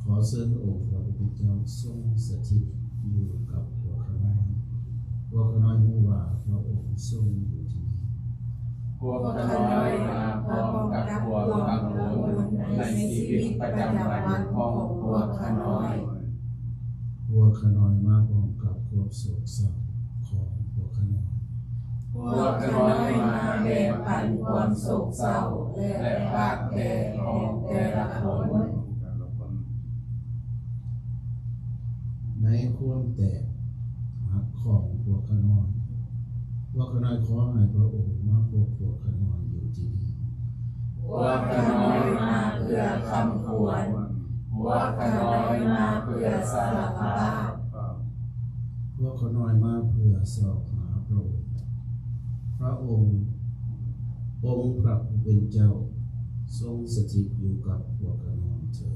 ຂໍເຊີນອົງພຣະຜູ້ເປັນເຈົ້າຊົງສະຖິດຢູ່ກັບພວກຂ້ານ້ອຍ. ພວກຂ້ານ້ອຍຮູ້ວ່າພຣະອົງຊົງຢູ່ທີ່ນີ້. ພວກຂ້ານ້ອຍມາພ້ອມກັບຄວາມກັງວົນໃນຊີວິດປະຈຳວັນຂອງພວກຂ້ານ້ອຍ. ພວກຂ້ານ້ອຍມາພ້ອມກັບຄວາມໂສກເສົ້າຂອງພວກຂ້ານ້ອຍ. ພວກຂ້ານ້ອຍມາແບ່ງປັນຄວາມໂສກເສົ້າ ແລະ ປາກແຕກຂອງແຕ່ລະຄົນ. ໃນຄວາມແຕກຫັກຂອງພວກຂ້ານ້ອຍ, ພວກຂ້ານ້ອຍຂໍໃຫ້ພຣະອົງມາພົບພວກຂ້ານ້ອຍຢູ່ທີ່ນີ້. ພວກຂ້ານ້ອຍມາເພື່ອຄຳຄວນ. ພວກຂ້ານ້ອຍມາເພື່ອສາລະພາບ. ພວກຂ້ານ້ອຍມາເພື່ອຊອກຫາພຣະອົງ. ພຣະອົງ, ອົງພຣະຜູ້ເປັນເຈົ້າ ຊົງສະຖິດຢູ່ກັບພວກຂ້ານ້ອຍເທີ້ນ.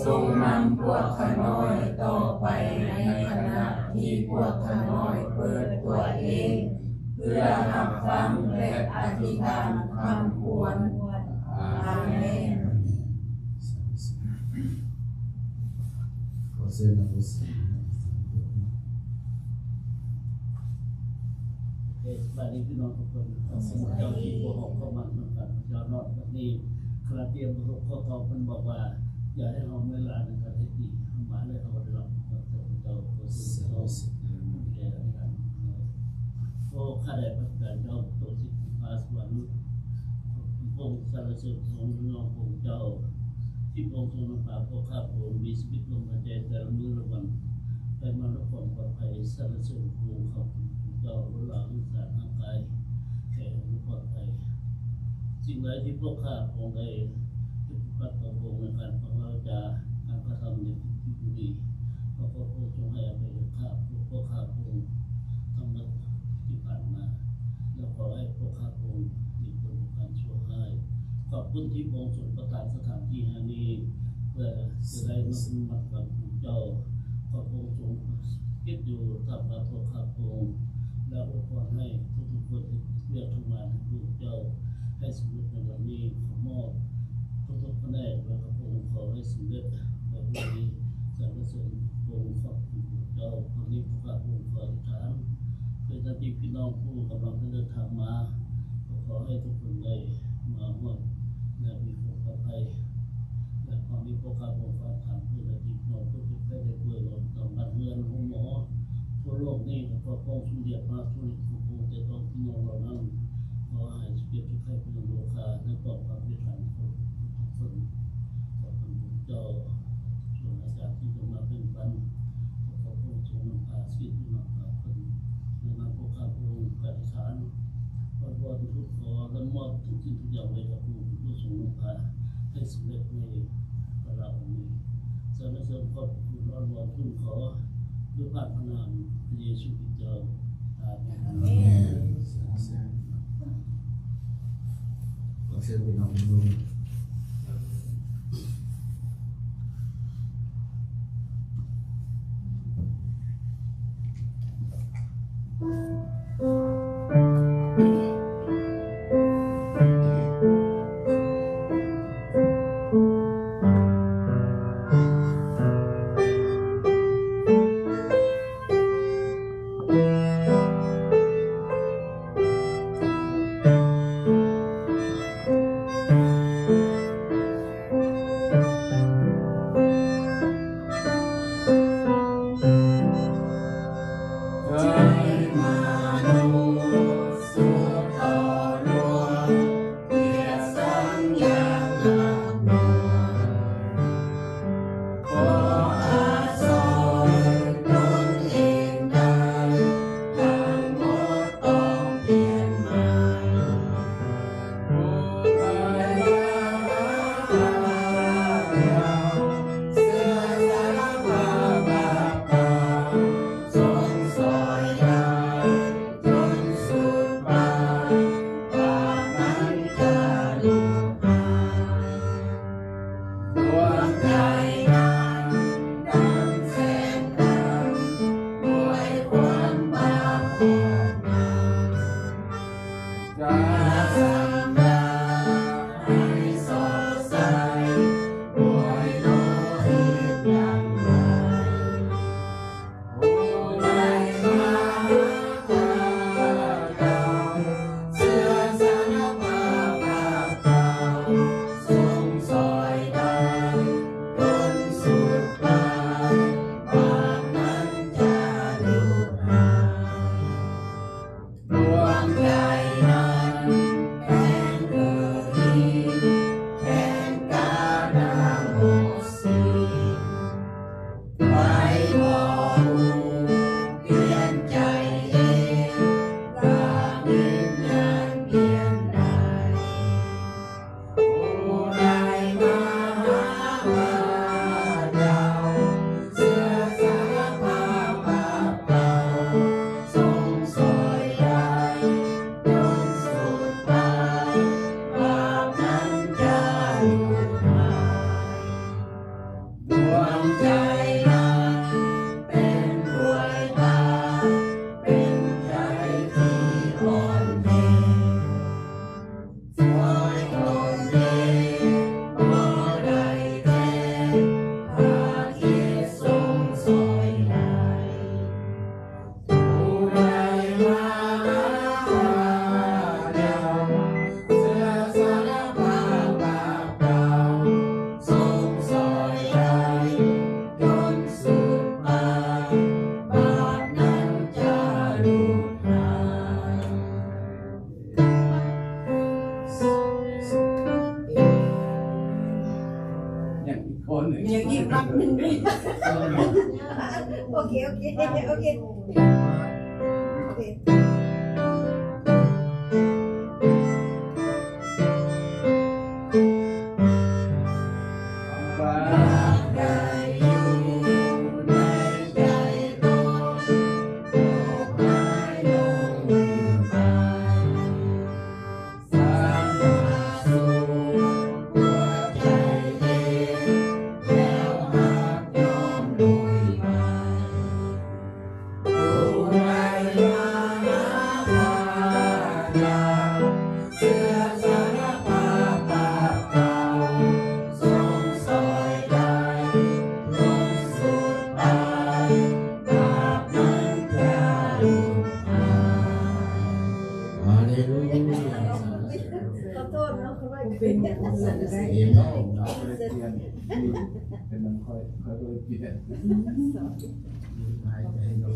ຊົງນຳພວກຂ້ານ້ອຍຕໍ່ໄປໃນຂະນະທີ່ພວກຂ້ານ້ອຍເປີດຕົວເອງເພື່ອຮັບຟັງ ແລະ ອະທິຖານຄຳຄວນ. ອາເມນ. ຂໍເຊີນນຳຜູ້ສາ ໂອເຄ ສະບາຍດີພີ່ນ້ອງທຸກຄົນ. ຂໍເຊີນເຈົ້າທີ່ພວກເຮົາເຂົ້າມານຳກັນເຈົ້າເນາະ. ບັດນີ້ ຄະລາຕຽ ບົດຫົກ ຂໍ້ເກົ້າ ເພິ່ນບອກວ່າ ຢ່າໃຫ້ເຮົາເມື່ອຍລ້າໃນການເຮັດດີ, ເຮົາມາແລ້ວເຮົາກໍໄດ້ຮັບຄວາມເຈົ້າ. ຂໍເຊີນເຈົ້າ ແກ່ອະທິຖານ. ໂອ້ ຂ້າແດ່ພະເຈົ້າ ໂຕສິດຟ້າສະຫວັນ, ພະອົງສັນລະເສີນພະອົງຍ້ອນພະອົງເຈົ້າ ທີ່ພະອົງຊົງນຳພາພວກຂ້າພະອົງມີຊີວິດລົມຫາຍໃຈແຕ່ລະມື້ລະວັນ ໄປມາດ້ວຍຄວາມປອດໄພ. ສັນລະເສີນພະອົງ. ຂ້າພະເຈົ້າລ້ນຫຼາມສານຮ່າງກາຍແຂງປອດໄພ. ສິ່ງໃດທີ່ພວກຂ້າພະອົງໄດ້ປະຕິບັດຕໍ່ພະອົງໃນການປາກວາຈາ ການກະທຳໃນສິ່ງທີ່ບໍ່ດີ, ຂໍພະອົງຊົງໃຫ້ອະໄພແກ່ຂ້າ ພວກຂ້າພະອົງທັງໝົດທີ່ຜ່ານມາ ແລະ ຂໍໃຫ້ພວກຂ້າພະອົງຫຼີກພົ້ນຈາກການຊົ່ວຮ້າຍ. ຂອບຄຸນທີ່ພະອົງຊົງປະທານສະຖານທີ່ແຫ່ງນີ້ ເພື່ອຈະໄດ້ນະມັດການພະເຈົ້າ. ຂໍພະອົງຊົງ ຢູ່ຕາມພະໂທພະອົງ ແລະ ອວຍພອນໃຫ້ທຸກໆຄົນເຮັດວຽກທຳງານໃຫ້ພະເຈົ້າໃຫ້ສຳເລັດໃນວັນນີ້. ຂໍມອບທຸກໆພະແນກ ແລະ ຂອບພະຄຸນ ຂໍໃຫ້ສຳເລັດໃນວັນນີ້. ສັນລະເສີນພະອົງ ຂອບຄຸນພະເຈົ້າ. ວັນນີ້ພວກຂ້າພະອົງຂໍອະທິຖານ ເພື່ອຍາດຕິພີ່ນ້ອງຜູ້ກຳລັງຈະເດີນທາງມາ ກໍຂໍໃຫ້ທຸກຄົນໄດ້ມາຮອດ ແລະ ມີຄວາມປອດໄພ ແລະ ຄວາມມີພວກຂ້າພະອົງ ຂອອາທິຖານເພື່ອຍາດຕິພີ່ນ້ອງຜູ້ເຈັບໄຂ້ໄດ້ປ່ວຍ ລວມທັງບ້ານເຮືອນ ໂຮງໝໍ ທົ່ວໂລກນີ້ ແລະ ຄອບຄອງສຸລິຍະພາບ ທຸລະກິດຂອງພະອົງ ແຕ່ຕ້ອງພີ່ນ້ອງເຫຼົ່ານັ້ນ ຂໍໃຫ້ເຈັບໄຂ້ໄດ້ປ່ວຍ ໂລຄາ ແລະ ຄວາມປາດຖະໜາຂອງທຸກຄົນ. ຂອບຄຸນພະເຈົ້າ ສ່ວນອາຈານທີ່ຈະມາແບ່ງປັນ ຂໍພະອົງຊົງນຳພາ ສິດນຳພາເພິ່ນ ໃນນາມພວກຂ້າພະອົງອະທິຖານ ອ້ອນວອນທູນຂໍ ແລະ ມອບທຸກສິ່ງທຸກຢ່າງໄວ້ກັບພະອົງ ເພື່ອຊົງນຳພາໃຫ້ສຳເລັດໃນວາລະອັນນີ້. ສັນລະເສີນຂອບພະຄຸນ ອ້ອນວອນທູນຂໍ ດ້ວຍພະນາມພະເຢຊູຄຣິດເຈົ້າ. ອາເມນ. ອາເມນ. ຂໍເຊີນພີ່ນ້ອງ. ຍັງອີກຄົນໜຶ່ງ ຍັງອີກບັດໜຶ່ງ. ໂອເຄ ໂອເຄ ໂອເຄ ໂອເຄ. ຂ້ອຍ ຂ້ອຍບໍ່ໄດ້ປ່ຽນ ສະບາຍດີ ເນາະ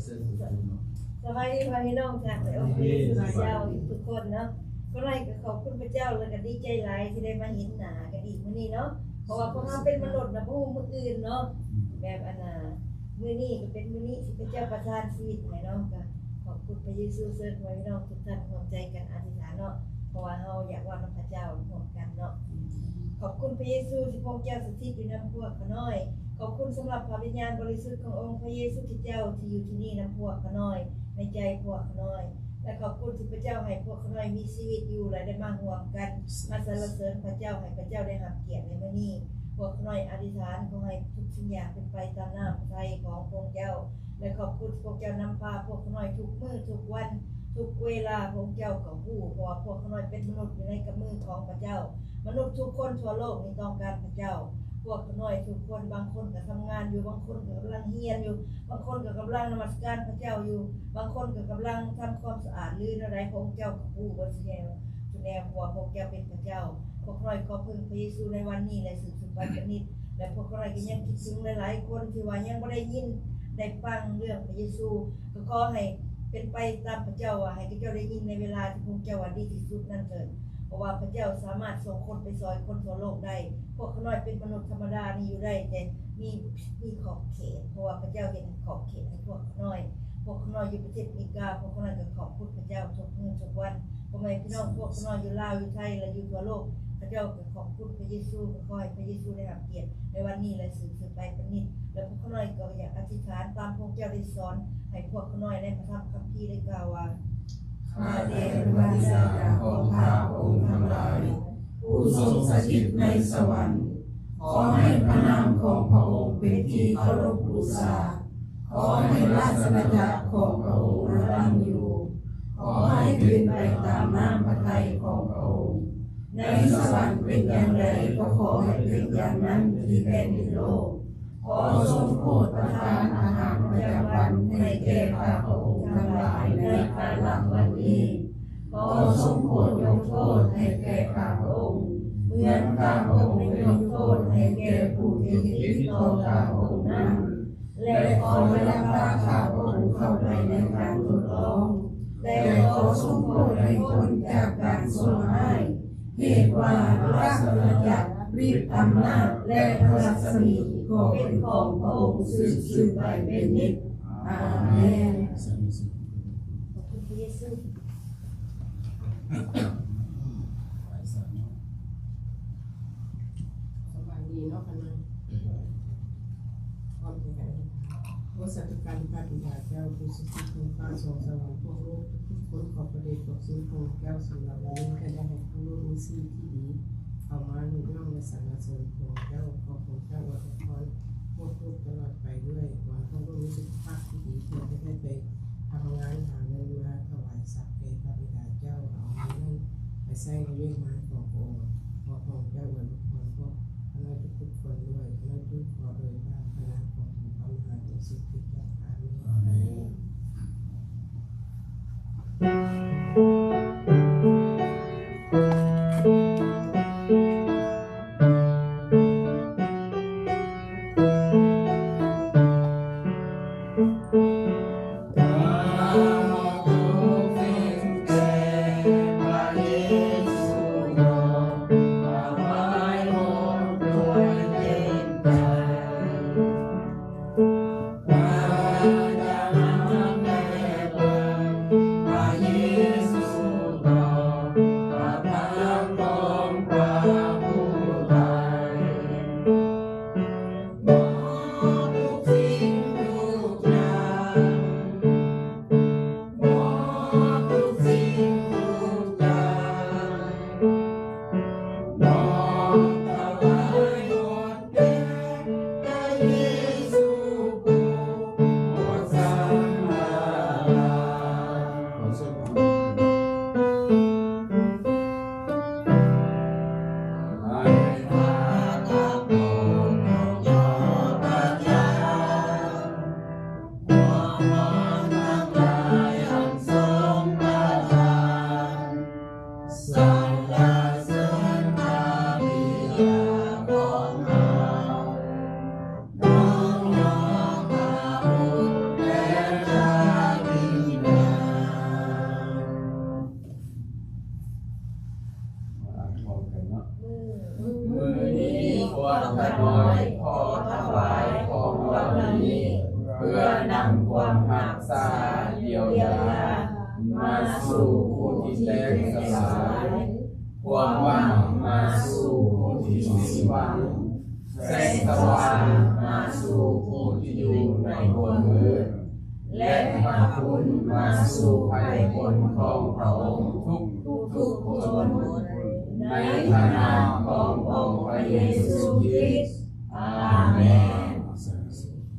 ເຊີນເນາະ ສະບາຍດີພໍ່ແມ່ພີ່ນ້ອງ ຈາກໃນອົງພະເຢຊູເຈົ້າທຸກໆຄົນເນາະ. ຂ້ານ້ອຍກໍຂອບຄຸນພະເຈົ້າ ແລ້ວກໍດີໃຈຫຼາຍທີ່ໄດ້ມາເຫັນໜ້າກັນອີກມື້ນີ້ເນາະ ເພາະວ່າພວກເຮົາເປັນມະນຸດນະ ບໍ່ຮູ້ມື້ອື່ນເນາະ ອືມ ແບບອັນນ່າ ມື້ນີ້ກໍເປັນມື້ນີ້ທີ່ພະເຈົ້າປະທານຊີວິດໃຫ້ເນາະ ກໍຂອບຄຸນພະເຢຊູ. ເຊີນພໍ່ແມ່ພີ່ນ້ອງທຸກທ່ານຮ່ວມໃຈກັນອະທິຖານເນາະ ເພາະວ່າເຮົາຢາກເວົ້ານຳພະເຈົ້າຮ່ວມກັນເນາະ. ຂອບຄຸນພະເຢຊູທີ່ພະອົງເຈົ້າສະຖິດຢູ່ນຳພວກຂ້ານ້ອຍ. ຂອບຄຸນສຳລັບພະວິນຍານບໍລິສຸດຂອງອົງພະເຢຊູຄຣິສເຈົ້າທີ່ຢູ່ທີ່ນີ້ນຳພວກຂ້ານ້ອຍ ໃນໃຈພວກຂ້ານ້ອຍ ແລະ ຂອບຄຸນທີ່ພະເຈົ້າໃຫ້ພວກຂ້ານ້ອຍມີຊີວິດຢູ່ ແລະ ໄດ້ມາຮ່ວມກັນມາສັນລະເສີນພະເຈົ້າ ໃຫ້ພະເຈົ້າໄດ້ຮັບກຽດໃນມື້ນີ້. ພວກຂ້ານ້ອຍອະທິຖານ ຂໍໃຫ້ທຸກສິ່ງຢ່າງເປັນໄປຕາມນ້ຳພະໄທຂອງພະອົງເຈົ້າ ແລະ ຂອບຄຸນພະອົງເຈົ້ານຳພາພວກຂ້ານ້ອຍທຸກມື້ທຸກວັນ ທຸກເວລາ. ພະອົງເຈົ້າກໍຮູ້ ເພາະວ່າພວກຂ້ານ້ອຍເປັນມະນຸດຢູ່ໃນກຳມືຂອງພະເຈົ້າ. ມະນຸດທຸກຄົນທົ່ວໂລກນີ້ຕ້ອງການພະເຈົ້າ. ພວກຂ້ານ້ອຍທຸກຄົນ ບາງຄົນກໍທຳງານຢູ່ ບາງຄົນກໍກຳລັງຮຽນຢູ່ ບາງຄົນກໍກຳລັງນະມັດສະການພະເຈົ້າຢູ່ ບາງຄົນກໍກຳລັງທຳຄວາມສະອາດ ຫຼື ແນວໃດ ພະອົງເຈົ້າກໍຮູ້ເບິດທຸກແນວ ທຸກແນວ ເພາະວ່າພະອົງເຈົ້າເປັນພະເຈົ້າ. ພວກຂ້ານ້ອຍຂໍເພິ່ງພະເຢຊູໃນວັນນີ້ ແລະ ສືບໄປເປັນນິດ ແລະ ພວກຂ້ານ້ອຍກໍຍັງຄິດເຖິງຫຼາຍໆຄົນທີ່ວ່າຍັງບໍ່ໄດ້ຍິນໄດ້ຟັງເລື່ອງພະເຢຊູ ກໍຂໍໃຫ້ເປັນໄປຕາມພະເຈົ້າວ່າ ໃຫ້ເຂົາເຈົ້າໄດ້ຍິນໃນເວລາທີ່ພະອົງເຈົ້າວ່າດີທີ່ສຸດນັ້ນເທີດ ເພາະວ່າພະເຈົ້າສາມາດສົ່ງຄົນໄປຊ່ອຍຄົນທົ່ວໂລກໄດ້. ພວກຂ້ານ້ອຍເປັນມະນຸດທຳມະດານີ້ຢູ່ໄດ້ ແຕ່ມີ ມີຂອບເຂດ ເພາະວ່າພະເຈົ້າເຮັດໃຫ້ຂອບເຂດໃຫ້ພວກຂ້ານ້ອຍ. ພວກຂ້ານ້ອຍຢູ່ປະເທດອາເມລິກາ ພວກຂ້ານ້ອຍກໍຂອບຄຸນພະເຈົ້າທຸກມື້ທຸກວັນ. ພໍ່ແມ່ພີ່ນ້ອງພວກຂ້ານ້ອຍຢູ່ລາວ ຢູ່ໄທ ແລະ ຢູ່ທົ່ວໂລກ ເຂົາເຈົ້າກໍຂອບຄຸນພະເຢຊູ ກໍຂໍໃຫ້ພະເຢຊູໄດ້ຮັບກຽດໃນວັນນີ້ ແລະ ສືບ ສືບໄປເປັນນິດ. ແລະ ພວກຂ້ານ້ອຍກໍຢາກອະທິຖານຕາມພະອົງເຈົ້າໄດ້ສອນໃຫ້ພວກຂ້ານ້ອຍໃນພະທຳຄຳພີໄດ້ກ່າວວ່າ ຂ້າແດ່ເທວະດາຂອງຂ້າພະອົງທັງຫຼາຍ ຜູ້ຊົງສະຖິດໃນສະຫວັນ ຂໍໃຫ້ພະນາມຂອງພະອົງເປັນທີ່ເຄົາລົບບູຊາ. ຂໍໃຫ້ລາຊະອານາຈັກຂອງພະອົງດຳລົງຢູ່. ຂໍໃຫ້ເປັນໄປຕາມນ້ຳພະໄທຂອງພະອົງ. ໃນສະຫວັນເປັນຢ່າງໃດ ກໍຂໍໃຫ້ເປັນຢ່າງນັ້ນທີ່ແຜ່ນດິນໂລກ. ຂໍຊົງໂປດປະທານອາຫານປະຈຳວັນໃຫ້ແກ່ຂ້າພະອົງທັງຫຼາຍໃນກາລະວັນນີ້. ຂໍຊົງໂປດຍົກໂທດໃຫ້ແກ່ຂ້າພະອົງ ເໝືອນຂ້າພະອົງໄດ້ຍົກໂທດໃຫ້ແກ່ຜູ້ທີ່ເຮັດຜິດຕໍ່ຂ້າພະອົງນັ້ນ ແລະ ຂໍຢ່າພາຂ້າພະອົງເຂົ້າໄປໃນການທົດລອງ, ແຕ່ຂໍຊົງໂປດໃຫ້ພົ້ນຈາກການຊົ່ວຮ້າຍ, ເຫດວ່າລາຊະອານາຈັກ, ລິດອຳນາດ ແລະ ພະລັກສະໝີກໍເປັນຂອງພະອົງສືບໆໄປເປັນນິດ. ອາເມນ. ຂອບຄຸນພະເຢຊູ. ສະບາຍດີເນາະ ຂ້ານ້ອຍ ພ້ອມໃຈກັນ. ໂອ ສາທຸການພະບິດາເຈົ້າ ຜູ້ສົມສິດເທິງຟ້າສອງສະຫວັນ ພວກລູກທຸກໆຄົນ ຂໍພະເດດພະຄຸນຂອງເຈົ້າ ສຳລັບມື້ນີ້ ໄດ້ເຮັດໃຫ້ພວກລູກມີຊີວິດທີ່ດີ ເຂົ້າມາຍົກຍ້ອງ ແລະ ສັນລະເສີນພະອົງເຈົ້າ. ຂໍພະອົງເຈົ້າອວຍພອນພວກລູກຕະຫຼອດໄປດ້ວຍ ຂໍໃຫ້ພວກລູກມີສຸຂະພາບທີ່ດີ ເພື່ອຈະໄດ້ໄປທຳງານຫາເງິນມາຖວາຍສັດແກ່ພະບິດາເຈົ້າ ເອົາເງິນນັ້ນໄປໃຊ້ໃນວຽກງານຂອງພະອົງ. ຂໍພະອົງເຈົ້າອວຍພອນພວກຂ້ານ້ອຍທຸກໆຄົນດ້ວຍ. ຂ້ານ້ອຍທູດຂໍໂດຍພະພະນາມຂອງພະເຈົ້າ ພະມະຫາເຈສຸຄຣິດເຈົ້າ. ອາເມນ. ອາເມນ. ອ ນຄວາມຮັກສາ, ຢຽວຢາມາສູ່ຜູ້ທີ່ແຕກສະຫຼາຍ, ຄວາມຫວັງມາສູ່ຜູ້ທີ່ສິ້ນຫວັງ, ແສງສະຫວ່າງມາສູ່ຜູ້ທີ່ຢູ່ໃນຄວາມມືດ, ແລະ ພະຄຸນມາສູ່ໄພພົນຂອງພະອົງທຸກໆຄົນ, ໃນພະນາມຂອງອົງພະເຢຊູຄຣິດ. ອາເມນ.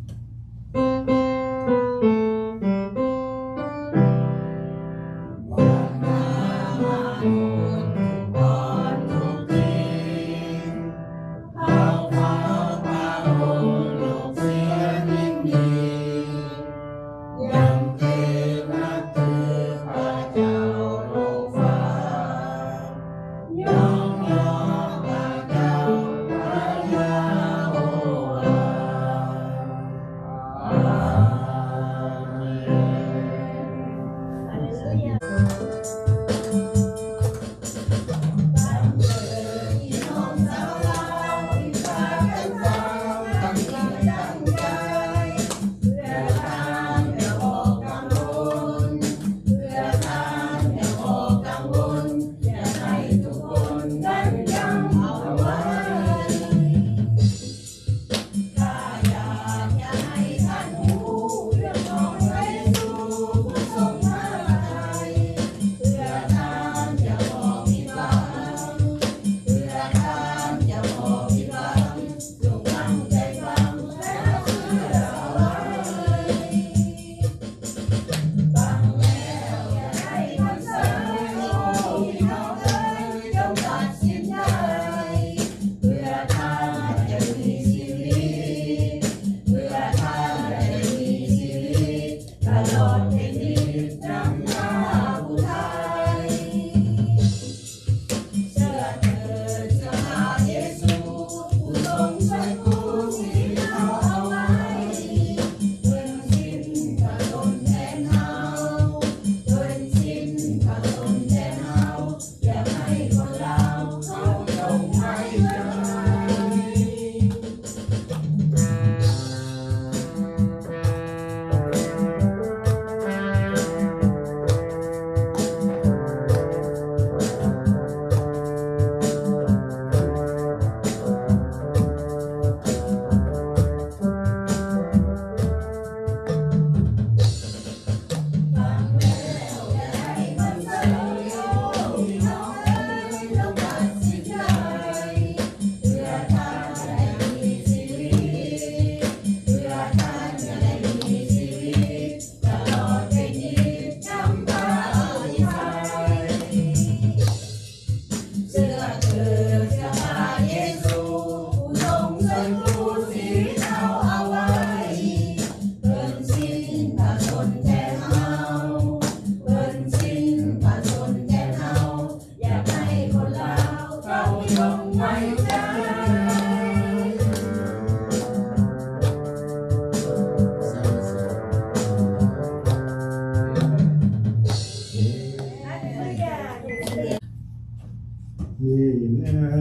ນີ້ແລະ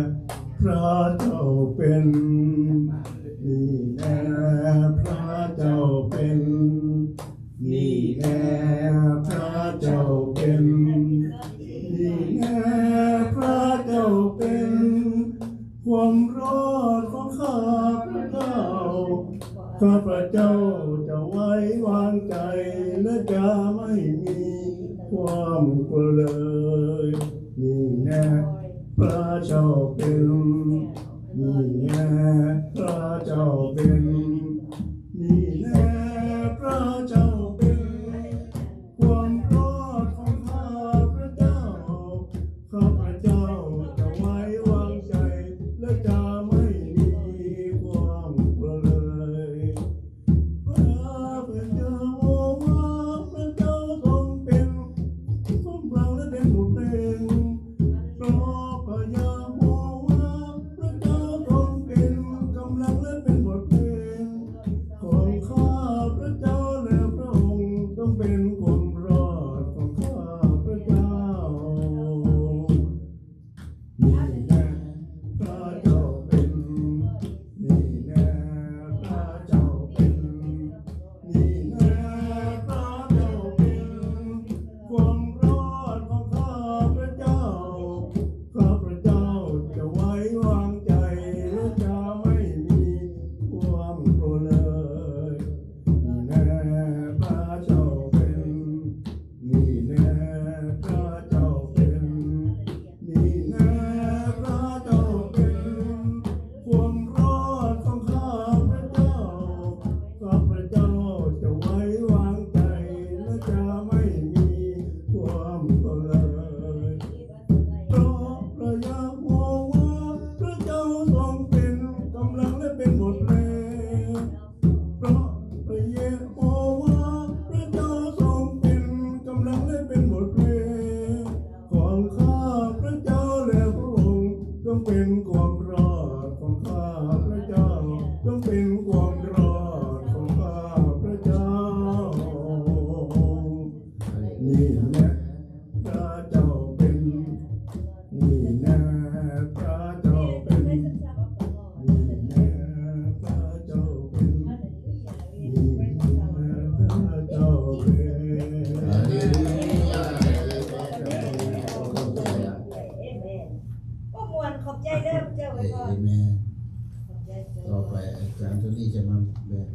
ພະເຈົ້າເປັນ, ນີ້ແລະພະເຈົ້າເປັນ, ນີ້ແລະພະເຈົ້າເປັນ, ນີ້ແລະພະເຈົ້າເປັນ ຄວາມລອດຂອງຂ້າພະເຈົ້າ, ຂ້າພະເຈົ້າຈະໄວ້ວາງໃຈ ແລະ ຈະໄມ່ມີຄວາມກົວເລີຍ. ນີ້ແລະພະເຈົ້າເປັນ, ນີ້ແລະພະເຈົ້າເປັນ, ນີ້ແລະພະເຈົ້າເປັນ ຄວາມລອດຂອງຂ້າພະເຈົ້າ, ຂ້າພະເຈົ້າຈະໄວ້ວາງໃຈ ແລະ ຈະໄມ່ມີຄວາມກົວເລີຍ. ຂ້າພະເຈົ້າຮູ້ວ່າພະເຈົ້າຊົງເປັນກຳລັງ ແລະ ເປັນຜູ້ເປັນ, ເພາະຂ້າຢາກຮູ້ວ່າພະເຈົ້າຊົງເປັນກຳລັງ ແລະ ເປັນບົດເປັນ ຂອງຂ້າພະເຈົ້າ ແລະ ພ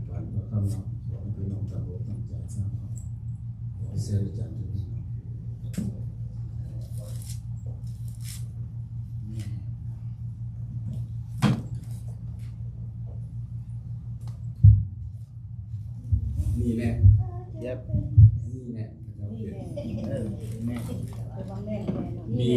ການກໍກຳລັງຂອງພີ່ນ້ອງຕຳຫຼວດຕັ້ງໃຈສ້າງເອົາ ຂໍເຊີນອາຈານຈຸດນີ້. ນີ້ແນ່ ເຢັບ ນີ້ແນ່ ພະເຈົ້າເປັນ ເອີ ແມ່ນ ມີ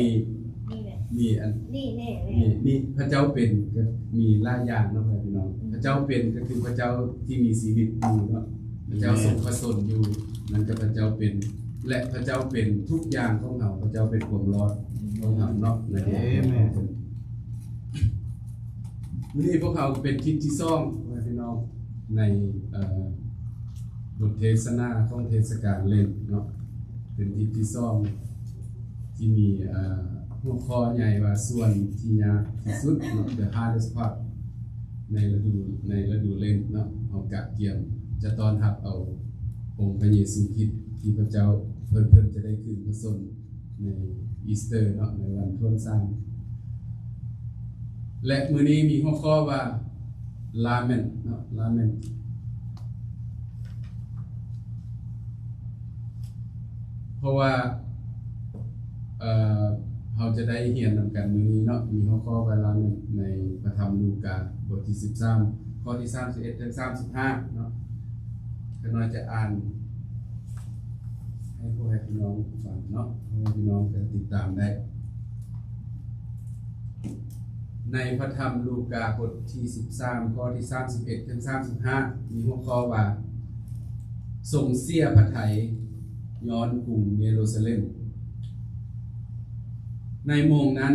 ມີອັນ ນີ້ແນ່ ມີ ມີ ພະເຈົ້າເປັນ ກໍມີຫຼາຍຢ່າງເນາະ ພີ່ນ້ອງ. ອືມ ພະເຈົ້າເປັນ ກໍຄືພະເຈົ້າທີ່ມີຊີວິດຢູ່ເນາະ ພະເຈົ້າ ແມ່ນ ຊົງພະຊົນຢູ່ ນັ້ນກໍພະເຈົ້າເປັນ ແລະ ພະເຈົ້າເປັນທຸກຢ່າງຂອງເຮົາ ພະເຈົ້າເປັນຄວາມລອດຂອງເຮົາເນາະ ໃນ ເອເມນ. ມື້ນີ້ພວກເຮົາເປັນທິດທີສອງ ພໍ່ແມ່ພີ່ນ້ອງ ໃນ ເອີ ບົດເທສະນາຂອງເທດສະການເລັນເນາະ ເປັນທິດທີສອງທີ່ມີ ເອີ ຫົວຂໍ້ໃຫຍ່ວ່າສ່ວນທີ່ຍາກທີ່ສຸດເນາະ The Hardest Part ໃນລະດູ ໃນລະດູເລັນເນາະ. ເຮົາກະກຽມຈະຕ້ອນຮັບເອົາອົງພະເຢຊູຄຣິດທີ່ພະເຈົ້າ ເພິ່ນ ເພິ່ນຈະໄດ້ຄືນພະຊົນ ໃນອີສເຕີເນາະ ໃນວັນທວນສາມ ແລະ ມື້ນີ້ມີຫົວຂໍ້ວ່າ Lament ເນາະ Lament ເພາະວ່າ ເອີ ເຮົາຈະໄດ້ຮຽນນຳກັນມື້ນີ້ເນາະ ມີຫົວຂໍ້ວ່າ Lament ໃນພະທຳລູກາ ບົດທີສິບສາມ ຂໍ້ທີສາມສິບເອັດ ເຖິງ ສາມສິບຫ້າເນາະ. ຂ້ານ້ອຍຈະອ່ານໃຫ້ພໍ່ແມ່ພີ່ນ້ອງຟັງເນາະ ພໍ່ແມ່ພີ່ນ້ອງກໍຕິດຕາມໄດ້ ໃນພະທຳລູກາ ບົດທີສິບສາມ ຂໍ້ທີສາມສິບເອັດ ເຖິງ ສາມສິບຫ້າ ມີຫົວຂໍ້ວ່າ ຊົງເສຍພະໄທຍ້ອນກຸງເຢຣູຊາເລັມ. ໃນໂມງນັ້ນ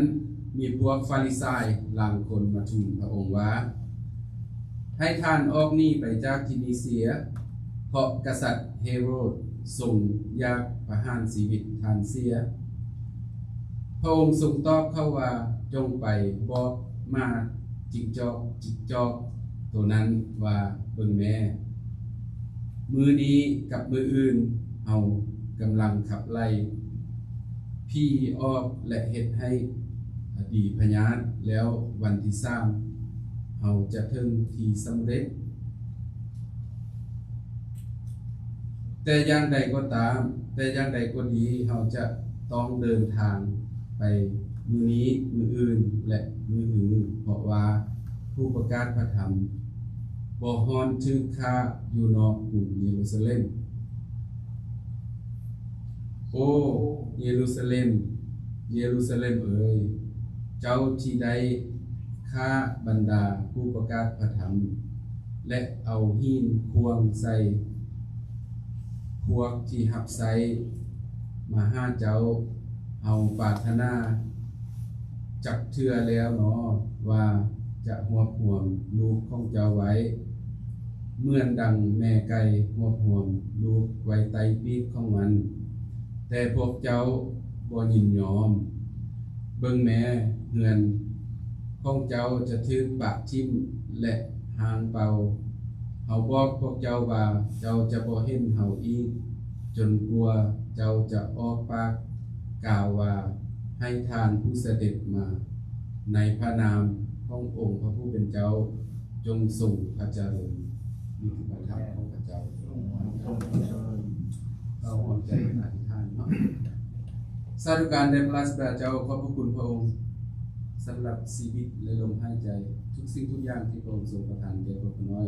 ມີພວກຟາຣິສາຍລາງຄົນມາທູນພະອົງວ່າ, ໃຫ້ທ່ານອອກໜີໄປຈາກທີ່ນີ້ເສຍ, ເພາະກະສັດເຮໂຣດຊົງຢາກປະຫານຊີວິດທ່ານເສຍ. ພະອົງຊົງຕອບເຂົາວ່າ, ຈົ່ງໄປບອກໝາຈິງຈອກຈິກຈອກໂຕນັ້ນວ່າ, ເບິ່ງແມ້, ມື້ນີ້ກັບມື້ອື່ນເຮົາກຳລັງຂັບໄລ່ ຜີອອກ ແລະ ເຮັດໃຫ້ອະດີພະຍາດ, ແລ້ວວັນທີສາມເຮົາຈະເຖິງທີ່ສຳເລັດ. ແຕ່ຢ່າງໃດກໍຕາມ, ແຕ່ຢ່າງໃດກໍດີ, ເຮົາຈະຕ້ອງເດີນທາງໄປມື້ນີ້, ມື້ອື່ນ ແລະ ມື້ອື່ນ, ເພາະວ່າຜູ້ປະກາດພະທຳບໍ່ຮ້ອນຖືກຂ້າຢູ່ນອກກຸງເຢຣູຊາເລັມ. ໂອ້ ເຢຣູຊາເລັມ, ເຢຣູຊາເລັມເອີຍ, ເຈົ້າທີ່ໄດ້ຂ້າບັນດາຜູ້ປະກາດພະທຳ ແລະ ເອົາຫີນຂວ້າງໃສ່ພວກທີ່ຮັບໃຊ້ມາຫາເຈົ້າ, ເຮົາປາດຖະໜາຈັກເທື່ອແລ້ວເນາະວ່າຈະຮວບຮວມລູກຂອງເຈົ້າໄວ້ ເໝືອນດັ່ງແມ່ໄກ່ຮວບຮວມລູກໄວ້ໃຕ້ປີກຂອງມັນ, ແຕ່ພວກເຈົ້າບໍ່ຍິນຍອມ. ເບິ່ງແມ້, ເຮືອນຂອງເຈົ້າຈະຖືກປະຖິ້ມ ແລະ ຮ້າງເປົ່າ. ເຮົາບອກພວກເຈົ້າວ່າ, ເຈົ້າຈະບໍ່ເຫັນເຮົາອີກ, ຈົນກວ່າເຈົ້າຈະອອກປາກກ່າວວ່າ, ໃຫ້ທ່ານຜູ້ສະເດັດມາໃນພະນາມຂອງອົງພະຜູ້ເປັນເຈົ້າ ຈົ່ງຊົງພະຈະເລີນ. ນີ້ຄືພະທຳຂອງພະເຈົ້າ. ເຮົາຮ່ວມໃຈກັນອະທິຖານເນາະ. ສາທຸການແດ່ພະລາຊະບິດາເຈົ້າ, ຂອບພະຄຸນພະອົງສຳລັບຊີວິດ ແລະ ລົມຫາຍໃຈ, ທຸກສິ່ງທຸກຢ່າງທີ່ພະອົງຊົງປະທານແກ່ພວກຂ້ານ້ອຍ.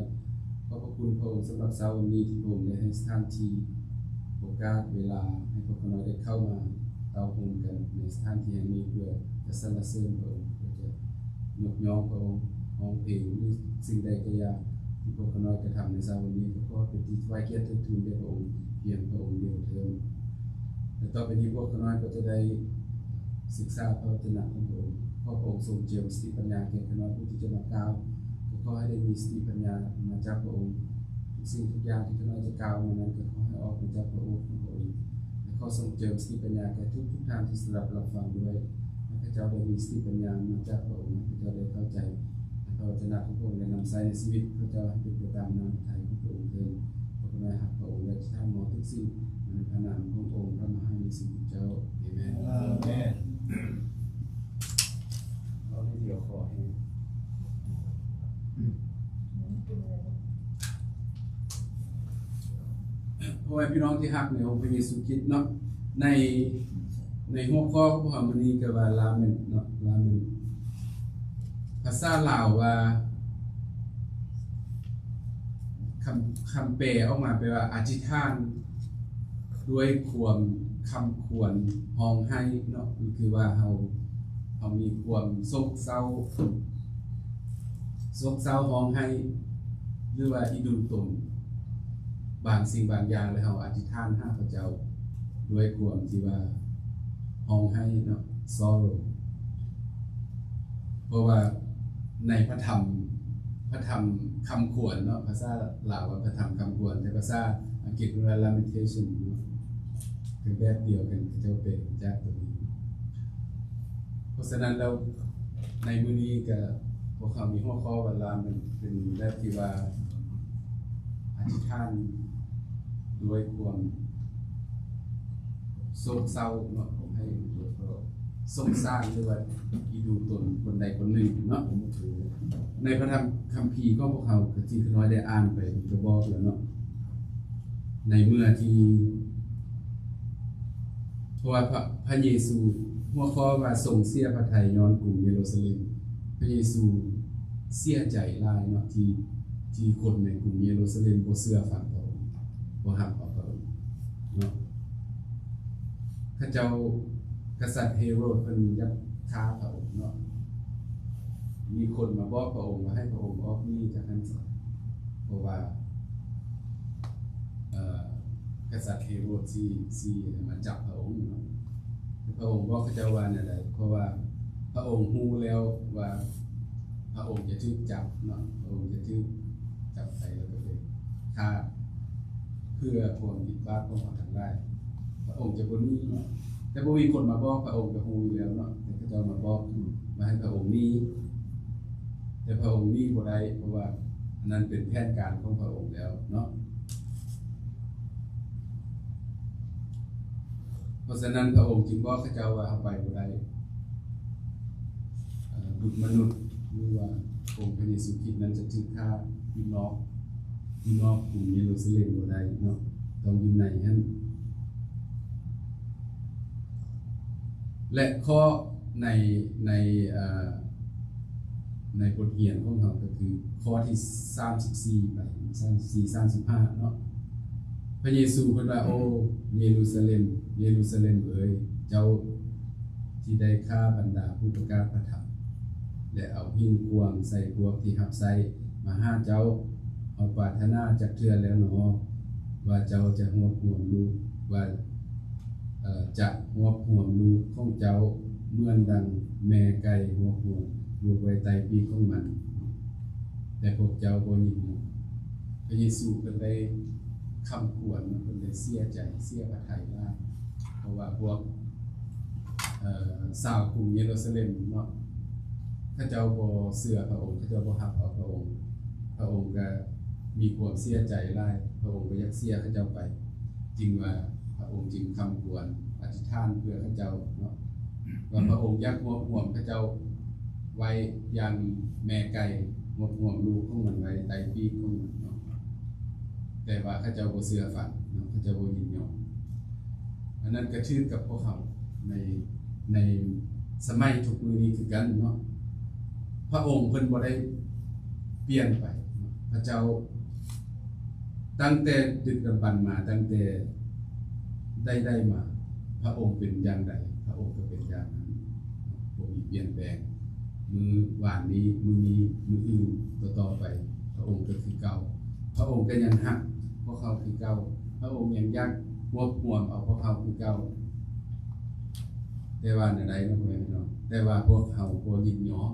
ຂອບພະຄຸນພະອົງສຳລັບເຊົ້າວັນນີ້ ທີ່ພະອົງໄດ້ໃຫ້ສະຖານທີ່, ໂອກາດ, ເວລາ ໃຫ້ພວກຂ້ານ້ອຍໄດ້ເຂົ້າມາເຕົ້າໂຮມກັນໃນສະຖານທີ່ແຫ່ງນີ້ ເພື່ອຈະສັນລະເສີນພະອົງ, ເພື່ອຈະຍົກຍ້ອງພະອົງ, ຮ້ອງເພງ ຫຼື ສິ່ງໃດກໍຢ່າ ທີ່ພວກຂ້ານ້ອຍກະທຳໃນເຊົ້າວັນນີ້ ກໍຂໍເປັນທີ່ຖວາຍກຽດເທິດທູນແດ່ພະອົງພຽງພະອົງດຽວເທີ້ນ. ແລະ ຕໍ່ໄປນີ້ພວກຂ້ານ້ອຍກໍຈະໄດ້ສຶກສາພະວະຈະນະຂອງພະອົງ. ຂໍພະອົງຊົງເຈິມສະຕິປັນຍາແກ່ຂ້ານ້ອຍຜູ້ທີ່ຈະມາກ່າວ. ກໍຂໍໃຫ້ໄດ້ມີສະຕິປັນຍາມາຈາກພະອົງ. ທຸກສິ່ງທຸກຢ່າງທີ່ຂ້ານ້ອຍຈະກ່າວມານັ້ນ ກໍຂໍໃຫ້ອອກມາຈາກພະໂອດຂອງພະອົງ. ແລະ ຂໍຊົງເຈິມສະຕິປັນຍາແກ່ທຸກໆທ່ານທີ່ສະດັບຮັບຟັງດ້ວຍ. ໃຫ້ຂ້າເຈົ້າໄດ້ມີສະຕິປັນຍາມາຈາກພະອົງ, ໃຫ້ຂ້າເຈົ້າໄດ້ເຂົ້າໃຈ ໃຫ້ພະວະຈະນະຂອງພະອົງໄດ້ນຳໃຊ້ໃນຊີວິດຂ້າເຈົ້າໃຫ້ເປັນໄປຕາມນ້ຳພະໄທຂອງພະອົງເທີ້ນ. ພວກຂ້ານ້ອຍຮັກພະອົງ ແລະ ຈະຖາມມອງທຸກສິ່ງໃນພະນາມຂອງອົງພະມະຫາເຢຊູຄຣິດເຈົ້າ. ເອເມນ. ເອເມນ. ເອົາໃນດຽວຂໍໃຫ້ ພໍ່ແມ່ພີ່ນ້ອງທີ່ຮັກໃນອົງພະເຢຊູຄຣິດເນາະ, ໃນ ໃນຫົວຂໍ້ຂອງພວກເຮົາມື້ນີ້ກໍວ່າ Lament ເນາະ, Lament ພາສາລາວວ່າ ຄຳ ຄຳແປອອກມາແປວ່າ ອະທິຖານດ້ວຍຄວາມຄຳຄວນຮ້ອງໄຫ້ເນາະ, ກໍຄືວ່າເຮົາ ເຮົາມີຄວາມໂສກເສົ້າ ໂສກເສົ້າຮ້ອງໄຫ້ ຫຼືວ່າອີ່ດູຕົນບາງສິ່ງບາງຢ່າງ ແລ້ວເຮົາອະທິຖານຫາພະເຈົ້າດ້ວຍຄວາມທີ່ວ່າຮ້ອງໄຫ້ເນາະ, sorrow. ເພາະວ່າໃນພະທຳ ພະທຳຄຳຄວນເນາະ, ພາສາລາວວ່າພະທຳຄຳຄວນ ແຕ່ພາສາອັງກິດເອີ້ນວ່າ Lamentation ເນາະ, ກໍແບບດຽວກັນ ເຂົາເຈົ້າແປມາຈາກຕົວນີ້. ເພາະສະນັ້ນແລ້ວ ໃນມື້ນີ້ກໍ ພວກເຮົາມີຫົວຂໍ້ວ່າ Lament ເປັນແບບທີ່ວ່າອະທິຖານດ້ວຍຄວາມໂສກເສົ້າເນາະ, ໃຫ້ສົງສານ ຫຼືວ່າອີ່ດູຕົນຄົນໃດຄົນໜຶ່ງເນາະ. ໃນພະທຳຄຳພີຂອງພວກເຮົາ ທີ່ຂ້ານ້ອຍໄດ້ອ່ານໄປ ກໍບອກແລ້ວເນາະ, ໃນເມື່ອທີ່ ເພາະວ່າພະ ພະເຢຊູ ຫົວຂໍ້ວ່າຊົງເສຍພະໄທຍ້ອນກຸງເຢຣູຊາເລັມ, ພະເຢຊູເສຍໃຈຫຼາຍເນາະ ທີ່ ທີ່ຄົນໃນກຸງເຢຣູຊາເລັມບໍ່ເຊື່ອຟັງພະອົງ, ບໍ່ຮັບເອົາພະອົງເນາະ. ເຂົາເຈົ້າ ກະສັດເຮໂຣດເພິ່ນຢາກຂ້າພະອົງເນາະ, ມີຄົນມາບອກພະອົງວ່າໃຫ້ພະອົງອອກໜີຈາກຫັ້ນຊະ ເພາະວ່າ ເອີ ກະສັດເຮໂຣດຊິ ຊິມາຈັບພະອົງເນາະ. ແຕ່ພະອົງບອກເຂົາເຈົ້າວ່າແນວໃດ? ເພາະວ່າພະອົງຮູ້ແລ້ວວ່າພະອົງຈະຖືກຈັບເນາະ, ພະອົງຈະຖືກຈັບໄປ ແລ້ວກໍໄປຂ້າ ເພື່ອຄວາມຜິດບາບຂອງເຮົາທັງຫຼາຍ. ພະອົງຈະບໍ່ໜີເນາະ, ແຕ່ບໍ່ມີຄົນມາບອກ, ພະອົງກໍຮູ້ຢູ່ແລ້ວເນາະ, ແຕ່ເຂົາເຈົ້າມາບອກວ່າໃຫ້ພະອົງໜີ, ແຕ່ພະອົງໜີບໍ່ໄດ້ ເພາະວ່າອັນນັ້ນເປັນແຜນການຂອງພະອົງແລ້ວເນາະ. ເພາະສະນັ້ນ ພະອົງຈຶ່ງບອກເຂົາເຈົ້າວ່າເຮົາໄປບໍ່ໄດ້. ເອີ ບຸດມະນຸດ ຫຼືວ່າອົງພະເຢຊູຄຣິດນັ້ນຈະຖືກຂ້າຢູ່ນອກ ຢູ່ນອກກຸງເຢຣູຊາເລັມບໍ່ໄດ້ເນາະ, ຕ້ອງຢູ່ໃນຫັ້ນ. ແລະ ຂໍ້ໃນ ໃນ ເອີ ໃນບົດຮຽນຂອງເຮົາກໍຄືຂໍ້ທີສາມສິບສີ່ໄປ ສາມສິບສີ່ ສາມສິບຫ້າເນາະ. ພະເຢຊູເພິ່ນວ່າ ໂອ້ ເຢຣູຊາເລັມ ເຢຣູຊາເລັມເອີຍ, ເຈົ້າທີ່ໄດ້ຂ້າບັນດາຜູ້ປະກາດພະທຳ ແລະ ເອົາຫີນຂວ້າງໃສ່ພວກທີ່ຮັບໃຊ້ມາຫາເຈົ້າ, ເຮົາປາດຖະໜາຈັກເທື່ອແລ້ວໜໍ ວ່າເຈົ້າຈະຮວບຮວມລູກ ວ່າ ເອີ ຈະຮວບຮວມລູກຂອງເຈົ້າ ເໝືອນດັ່ງແມ່ໄກ່ຮວບຮວມລູກໄວ້ໃຕ້ປີກຂອງມັນ. ແຕ່ພວກເຈົ້າບໍ່ຍິນຍອມ. ພະເຢຊູເພິ່ນໄດ້ຄຳຄວນ, ເພິ່ນໄດ້ເສຍໃຈ, ເສຍພະໄທຫຼາຍ ເພາະວ່າພວກ ເອີ ຊາວກຸງເຢຣູຊາເລັມເນາະ, ເຂົາເຈົ້າບໍ່ເຊື່ອພະອົງ, ເຂົາເຈົ້າບໍ່ຮັບເອົາພະອົງ. ພະອົງກໍມີຄວາມເສຍໃຈຫຼາຍ, ພະອົງກໍຢາກເສຍເຂົາເຈົ້າໄປ, ຈຶ່ງວ່າພະອົງຈຶ່ງຄຳຄວນອະທິຖານເພື່ອເຂົາເຈົ້າເນາະ, ວ່າພະອົງຢາກຮວບຮວມເຂົາເຈົ້າໄວ້ຢ່າງແມ່ໄກ່ຮວບຮວມລູກຂອງມັນໄວ້ໃຕ້ປີກຂອງມັນເນາະ. ແຕ່ວ່າເຂົາເຈົ້າບໍ່ເຊື່ອຟັງເນາະ, ເຂົາເຈົ້າບໍ່ຍິນຍອມ. ອັນນັ້ນກໍຖືກກັບພວກເຮົາໃນ ໃນສະໄໝທຸກມື້ນີ້ຄືກັນເນາະ. ພະອົງເພິ່ນບໍ່ໄດ້ປ່ຽນໄປເນາະ. ພະເຈົ້າ ຕັ້ງແຕ່ດຶກດຳບັນມາ, ຕັ້ງແຕ່ໃດໆມາ, ພະອົງເປັນຢ່າງໃດ, ພະອົງກໍເປັນຢ່າງນັ້ນ, ບໍ່ມີປ່ຽນແປງ. ມື້ວານນີ້, ມື້ນີ້, ມື້ອື່ນ, ຕໍ່ໆໄປ, ພະອົງກໍຄືເກົ່າ. ພະອົງກໍຍັງຮັກພວກເຮົາຄືເກົ່າ. ພະອົງຍັງຢາກຮວບຮວມເອົາພວກເຮົາຄືເກົ່າ. ແຕ່ວ່າແນວໃດເນາະ ພໍ່ແມ່ພີ່ນ້ອງ? ແຕ່ວ່າພວກເຮົາບໍ່ຍິນຍອມ.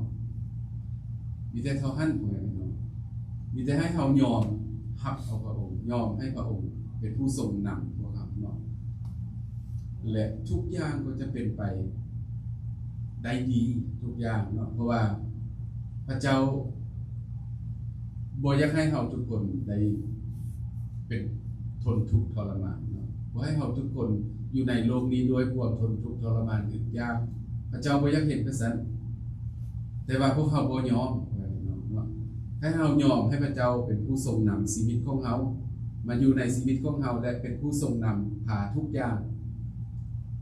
ມີແຕ່ເທົ່ານັ້ນ ພໍ່ແມ່ພີ່ນ້ອງ. ມີແຕ່ໃຫ້ເຮົາຍອມຮັບເອົາພະອົງ, ຍອມໃຫ້ພະອົງເປັນຜູ້ຊົງນຳພວກເຮົາເນາະ. ແລະ ທຸກຢ່າງກໍຈະເປັນໄປໄດ້ດີທຸກຢ່າງເນາະ, ເພາະວ່າພະເຈົ້າບໍ່ຢາກໃຫ້ເຮົາທຸກຄົນໄດ້ເປັນ ທົນທຸກທໍລະມານເນາະ, ບໍ່ໃຫ້ເຮົາທຸກຄົນຢູ່ໃນໂລກນີ້ດ້ວຍຄວາມທົນທຸກທໍລະມານອຶດຢາກ. ພະເຈົ້າບໍ່ຢາກເຫັນແບບຊັ້ນ, ແຕ່ວ່າພວກເຮົາບໍ່ຍອມ ເນາະ. ໃຫ້ເຮົາຍອມໃຫ້ພະເຈົ້າເປັນຜູ້ຊົງນຳຊີວິດຂອງເຮົາ, ມາຢູ່ໃນຊີວິດຂອງເຮົາ ແລະ ເປັນຜູ້ຊົງນຳພາທຸກຢ່າງ,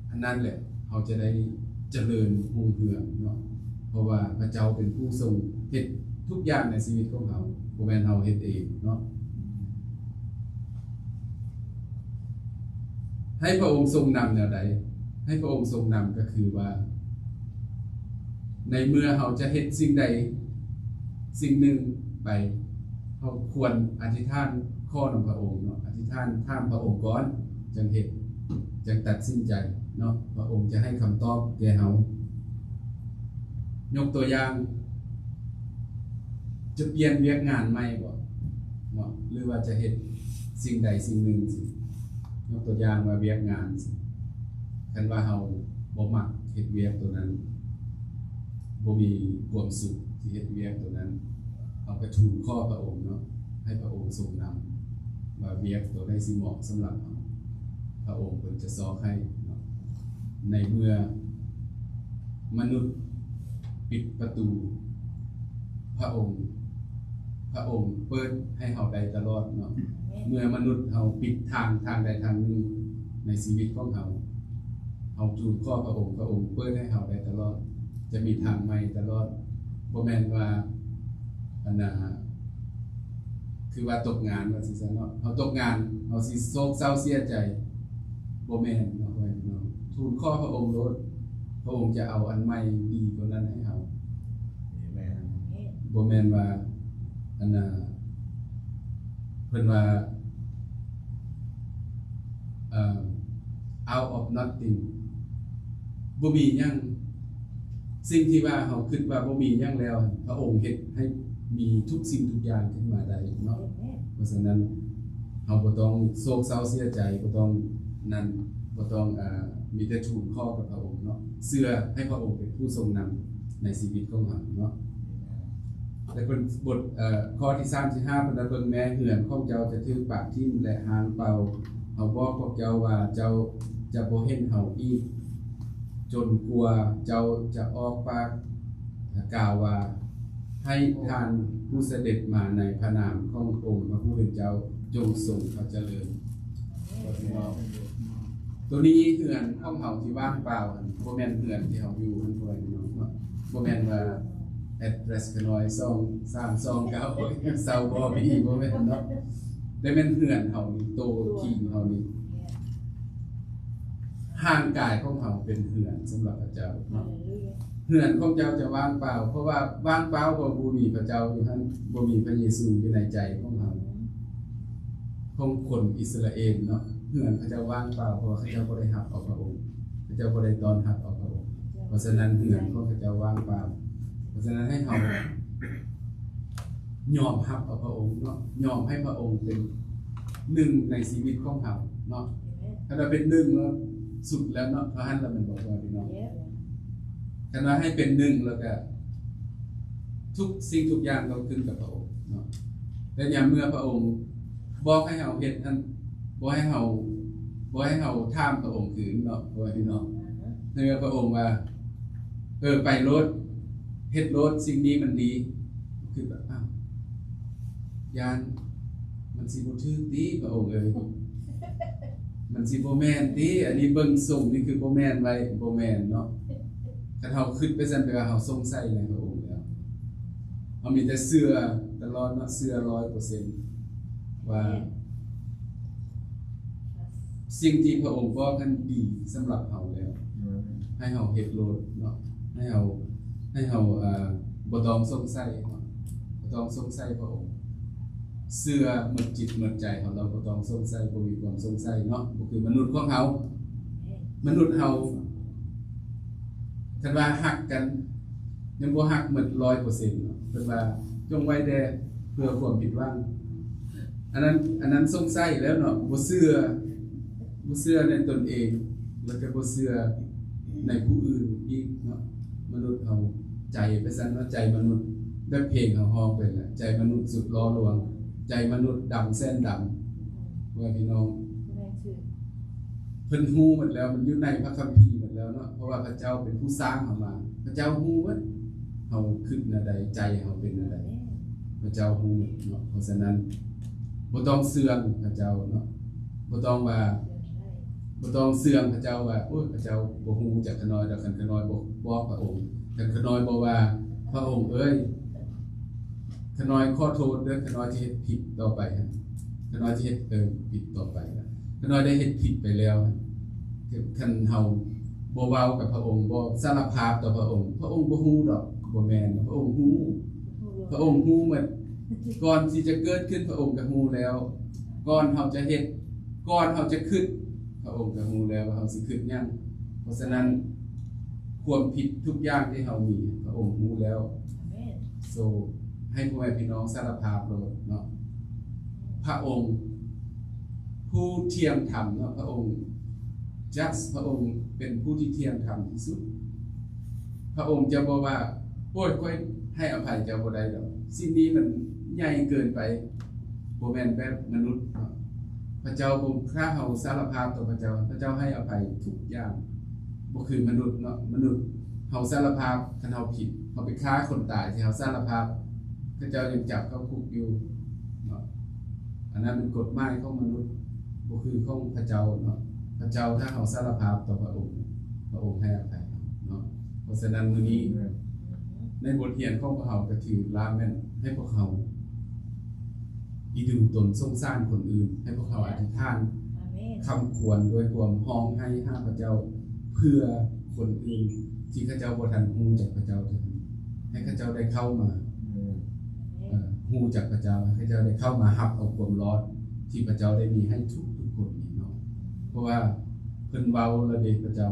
ອັນນັ້ນແຫຼະ ເຮົາຈະໄດ້ຈະເລີນຮຸ່ງເຮືອງເນາະ, ເພາະວ່າພະເຈົ້າເປັນຜູ້ຊົງເຮັດທຸກຢ່າງໃນຊີວິດຂອງເຮົາ, ບໍ່ແມ່ນເຮົາເຮັດເອງເນາະ. ໃຫ້ພະອົງຊົງນຳແນວໃດ? ໃຫ້ພະອົງຊົງນຳກໍຄືວ່າ ໃນເມື່ອເຮົາຈະເຮັດສິ່ງໃດສິ່ງໜຶ່ງໄປ, ເຮົາຄວນອະທິຖານຂໍນຳພະອົງເນາະ, ອະທິຖານຖາມພະອົງກ່ອນ ຈັ່ງເຮັດ, ຈັ່ງຕັດສິນໃຈເນາະ, ພະອົງຈະໃຫ້ຄຳຕອບແກ່ເຮົາ. ຍົກຕົວຢ່າງ, ຈະປ່ຽນວຽກງານໃໝ່ບໍ່ເນາະ ຫຼືວ່າຈະເຮັດສິ່ງໃດສິ່ງໜຶ່ງ? ຍົກຕົວຢ່າງວ່າວຽກງານ, ຄັນວ່າເຮົາບໍ່ມັກເຮັດວຽກໂຕນັ້ນ, ບໍ່ມີຄວາມສຸກທີ່ເຮັດວຽກໂຕນັ້ນ, ເຮົາກໍທູນຂໍພະອົງເນາະ, ໃຫ້ພະອົງຊົງນຳວ່າວຽກໂຕໃດຊິເໝາະສຳລັບເຮົາ, ພະອົງເພິ່ນຈະຊອກໃຫ້ເນາະ. ໃນເມື່ອມະນຸດປິດປະຕູ, ພະອົງ, ພະອົງເປີດໃຫ້ເຮົາໄດ້ຕະຫຼອດເນາະ. ເມື່ອມະນຸດເຮົາປິດທາງ, ທາງໃດທາງໜຶ່ງໃນຊີວິດຂອງເຮົາ, ເຮົາທູນຂໍພະອົງ, ພະອົງເປີດໃຫ້ເຮົາໄດ້ຕະຫຼອດ, ຈະມີທາງໃໝ່ຕະຫຼອດ. ບໍ່ແມ່ນວ່າ ອັນນ່າ ຄືວ່າຕົກງານວ່າຊັ້ນເນາະ, ເຮົາຕົກງານ ເຮົາຊິໂສກເສົ້າເສຍໃຈ, ບໍ່ແມ່ນເນາະ. ທູນຂໍພະອົງໂລດ, ພະອົງຈະເອົາອັນໃໝ່ດີກວ່ານັ້ນໃຫ້ເຮົາ. ອາເມນ. ບໍ່ແມ່ນວ່າ ອັນນ່າ ເພິ່ນວ່າ ເອີ out of nothing ບໍ່ມີຫຍັງ, ສິ່ງທີ່ວ່າເຮົາຄິດວ່າບໍ່ມີຫຍັງແລ້ວ, ພະອົງເຮັດໃຫ້ມີທຸກສິ່ງທຸກຢ່າງຂຶ້ນມາໄດ້ເນາະ. ເພາະສະນັ້ນ ເຮົາບໍ່ຕ້ອງໂສກເສົ້າເສຍໃຈ, ບໍ່ຕ້ອງນັ້ນ, ບໍ່ຕ້ອງ ເອີ ມີແຕ່ທູນຂໍກັບພະອົງເນາະ, ເຊື່ອໃຫ້ພະອົງເປັນຜູ້ຊົງນຳໃນຊີວິດຂອງເຮົາເນາະ. ແລະ ເພິ່ນ ບົດ ເອີ ຂໍ້ທີສາມສິບຫ້າ ເພິ່ນວ່າ ເບິ່ງແມ້ ເຮືອນຂອງເຈົ້າຈະຖືກປະຖິ້ມ ແລະ ຮ້າງເປົ່າ. ເຮົາບອກພວກເຈົ້າວ່າ ເຈົ້າຈະບໍ່ເຫັນເຮົາອີກ ຈົນກວ່າເຈົ້າຈະອອກປາກ ແລະ ກ່າວວ່າ ໃຫ້ທ່ານຜູ້ສະເດັດມາໃນພະນາມຂອງອົງພະຜູ້ເປັນເຈົ້າ ຈົ່ງຊົງພະຈະເລີນ. ຕົວນີ້ເຮືອນຂອງເຮົາທີ່ວ່າງເປົ່າຫັ້ນ ບໍ່ແມ່ນເຮືອນທີ່ເຮົາຢູ່ຫັ້ນ ພໍ່ແມ່ພີ່ນ້ອງເນາະ, ບໍ່ແມ່ນວ່າແອັດເດຣສຂະນ້ອຍ ສອງສາມສອງເກົ້າ ເຊົ່າບໍ່ມີ, ບໍ່ແມ່ນເນາະ, ແຕ່ແມ່ນເຮືອນເຮົານີ້ ໂຕຈິງເຮົານີ້. ຮ່າງກາຍຂອງເຮົາເປັນເຮືອນສຳລັບພະເຈົ້າເນາະ. ເຮືອນຂອງເຈົ້າຈະວ່າງເປົ່າ, ເພາະວ່າວ່າງເປົ່າ ເພາະບໍ່ມີພະເຈົ້າຢູ່ຫັ້ນ, ບໍ່ມີພະເຢຊູຢູ່ໃນໃຈຂອງເຮົາ, ຂອງຄົນອິດສະຣາເອນເນາະ. ເຮືອນເຂົາເຈົ້າວ່າງເປົ່າ ເພາະວ່າເຂົາເຈົ້າບໍ່ໄດ້ຮັບເອົາພະອົງ, ເຂົາເຈົ້າບໍ່ໄດ້ຕ້ອນຮັບເອົາພະອົງ. ເພາະສະນັ້ນເຮືອນຂອງເຂົາເຈົ້າວ່າງເປົ່າ. ເພາະສະນັ້ນໃຫ້ເຮົາຍອມຮັບເອົາພະອົງເນາະ, ຍອມໃຫ້ພະອົງເປັນໜຶ່ງໃນຊີວິດຂອງເຮົາເນາະ. ຄັນວ່າເປັນໜຶ່ງແລ້ວ ສຸດແລ້ວເນາະ, ເທົ່ານັ້ນລະແມ່ນບໍ່ ພີ່ນ້ອງ? ຄັນວ່າໃຫ້ເປັນໜຶ່ງແລ້ວກະ ທຸກສິ່ງທຸກຢ່າງຕ້ອງຂຶ້ນກັບພະອົງເນາະ. ແລະ ຍາມເມື່ອພະອົງບອກໃຫ້ເຮົາເຮັດຫັ້ນ ບໍ່ໃຫ້ເຮົາ ບໍ່ໃຫ້ເຮົາຖາມພະອົງຄືນເນາະ ພໍ່ແມ່ພີ່ນ້ອງ. ໃນເມື່ອພະອົງວ່າ ເອີ ໄປໂລດ, ເຮັດໂລດ, ສິ່ງນີ້ມັນດີ, ຄືແບບ ອ້າວ ຢ້ານມັນຊິບໍ່ຖືກຕິ ພະອົງເອີຍ, ມັນຊິບໍ່ແມ່ນຕິ, ອັນນີ້ເບິ່ງຊົງນີ້ຄືບໍ່ແມ່ນໄວ້, ບໍ່ແມ່ນເນາະ. ຄັນເຮົາຄິດໄປຊັ້ນ ແປວ່າເຮົາສົງໄສໃນພະອົງແລ້ວ. ເຮົາມີແຕ່ເຊື່ອຕະຫຼອດເນາະ, ເຊື່ອຮ້ອຍເປີເຊັນວ່າ ສິ່ງທີ່ພະອົງບອກນັ້ນດີສຳລັບເຮົາແລ້ວ, ໃຫ້ເຮົາເຮັດໂລດເນາະ, ໃຫ້ເຮົາ ໃຫ້ເຮົາ ເອີ ບໍ່ຕ້ອງສົງໄສເນາະ, ບໍ່ຕ້ອງສົງໄສພະອົງ, ເຊື່ອໝົດຈິດໝົດໃຈເຮົາ, ເຮົາບໍ່ຕ້ອງສົງໄສ, ບໍ່ມີຄວາມສົງໄສເນາະ, ບໍ່ຄືມະນຸດຂອງເຮົາ. ມະນຸດເຮົາ ຄັນວ່າຮັກກັນ ຍັງບໍ່ຮັກໝົດຮ້ອຍເປີເຊັນເນາະ, ເພິ່ນວ່າ ຈົ່ງໄວ້ແດ່ເພື່ອຄວາມຜິດຫວັງ. ອັນນັ້ນ ອັນນັ້ນສົງໄສແລ້ວເນາະ, ບໍ່ເຊື່ອ ບໍ່ເຊື່ອໃນຕົນເອງ ແລ້ວກໍບໍ່ເຊື່ອໃນຜູ້ອື່ນອີກເນາະ. ມະນຸດເຮົາ ໃຈໄປຊັ້ນເນາະ, ໃຈມະນຸດ ແບບເພງເຮົາຮ້ອງໄປແຫຼະ, ໃຈມະນຸດສຸດຫຼໍ່ລວງ, ໃຈມະນຸດດຳແສນດຳ. ພໍ່ແມ່ພີ່ນ້ອງ ແມ່ນ ເພິ່ນຮູ້ໝົດແລ້ວ, ມັນຢູ່ໃນພະຄຳພີໝົດແລ້ວເນາະ, ເພາະວ່າພະເຈົ້າເປັນຜູ້ສ້າງເຮົາມາ, ພະເຈົ້າຮູ້ໝົດ, ເຮົາຄິດແນວໃດ, ໃຈເຮົາເປັນແນວໃດ, ພະເຈົ້າຮູ້ໝົດເນາະ. ເພາະສະນັ້ນ ບໍ່ຕ້ອງເຊື່ອງພະເຈົ້າເນາະ, ບໍ່ຕ້ອງວ່າ ບໍ່ຕ້ອງເຊື່ອງພະເຈົ້າວ່າ ໂອ້ຍ ພະເຈົ້າບໍ່ຮູ້ຈັກຂ້ານ້ອຍດອກ, ຄັນຂ້ານ້ອຍບໍ່ບອກພະອົງ, ຄັນຂ້ານ້ອຍບໍ່ວ່າພະອົງເອີຍ ຂ້ານ້ອຍຂໍໂທດເດີ, ຂ້ານ້ອຍຈະເຮັດຜິດຕໍ່ໄປ, ຂ້ານ້ອຍຈະເຮັດ ເອີ ຜິດຕໍ່ໄປ, ຂ້ານ້ອຍໄດ້ເຮັດຜິດໄປແລ້ວ, ຄັນເຮົາບໍ່ເວົ້າກັບພະອົງ, ບໍ່ສາລະພາບຕໍ່ພະອົງ, ພະອົງບໍ່ຮູ້ດອກ, ບໍ່ແມ່ນ, ພະອົງຮູ້, ພະອົງຮູ້ໝົດ, ກ່ອນທີ່ຈະເກີດຂຶ້ນ ພະອົງກໍຮູ້ແລ້ວ, ກ່ອນເຮົາຈະເຮັດ, ກ່ອນເຮົາຈະຄິດ, ພະອົງກໍຮູ້ແລ້ວວ່າເຮົາຊິຄິດຫຍັງ. ເພາະສະນັ້ນ ຄວາມຜິດທຸກຢ່າງທີ່ເຮົາມີ ພະອົງຮູ້ແລ້ວ. ໂຊ ໃຫ້ພໍ່ແມ່ພີ່ນ້ອງສາລະພາບໂລດເນາະ, ພະອົງຜູ້ທ່ຽງທຳເນາະ, ພະອົງ just ພະອົງເປັນຜູ້ທີ່ທ່ຽງທຳທີ່ສຸດ. ພະອົງຈະບໍ່ວ່າ ໂອ້ຍ ຂ້ອຍໃຫ້ອະໄພເຈົ້າບໍ່ໄດ້ດອກ, ສິ່ງນີ້ມັນໃຫຍ່ເກີນໄປ. ບໍ່ແມ່ນແບບມະນຸດເນາະ. ພະເຈົ້າ ຖ້າເຮົາສາລະພາບຕໍ່ພະເຈົ້າ, ພະເຈົ້າໃຫ້ອະໄພທຸກຢ່າງ. ບໍ່ຄືມະນຸດເນາະ, ມະນຸດເຮົາສາລະພາບ, ຄັນເຮົາຜິດ, ເຮົາໄປຂ້າຄົນຕາຍທີ່ເຮົາສາລະພາບ, ເຂົາເຈົ້າຍັງຈັບເຂົ້າຄຸກຢູ່ເນາະ. ອັນນັ້ນເປັນກົດໝາຍຂອງມະນຸດ, ບໍ່ຄືຂອງພະເຈົ້າເນາະ. ພະເຈົ້າ ຖ້າເຮົາສາລະພາບຕໍ່ພະອົງ, ພະອົງໃຫ້ອະໄພເຮົາເນາະ. ເພາະສະນັ້ນ ມື້ນີ້ ໃນບົດຮຽນຂອງພວກເຮົາກໍຖືລາມແມ່ນໃຫ້ພວກເຮົາອີ່ດູຕົນສົງສານຄົນອື່ນ, ໃຫ້ພວກເຮົາອະທິຖານ ອາເມນ ຄຳຄວນດ້ວຍຄວາມຮ້ອງໄຫ້ຫາພະເຈົ້າ ເພື່ອຄົນອື່ນທີ່ເຂົາເຈົ້າບໍ່ທັນຮູ້ຈັກພະເຈົ້າເທື່ອ, ໃຫ້ເຂົາເຈົ້າໄດ້ເຂົ້າມາ ອາເມນ ເອີ ຮູ້ຈັກພະເຈົ້າ, ໃຫ້ເຂົາເຈົ້າໄດ້ເຂົ້າມາຮັບເອົາຄວາມລອດທີ່ພະເຈົ້າໄດ້ມີໃຫ້ທຸກໆຄົນນີ້ເນາະ. ເພາະວ່າເພິ່ນເວົ້າແລ້ວເດ້ ພະເຈົ້າ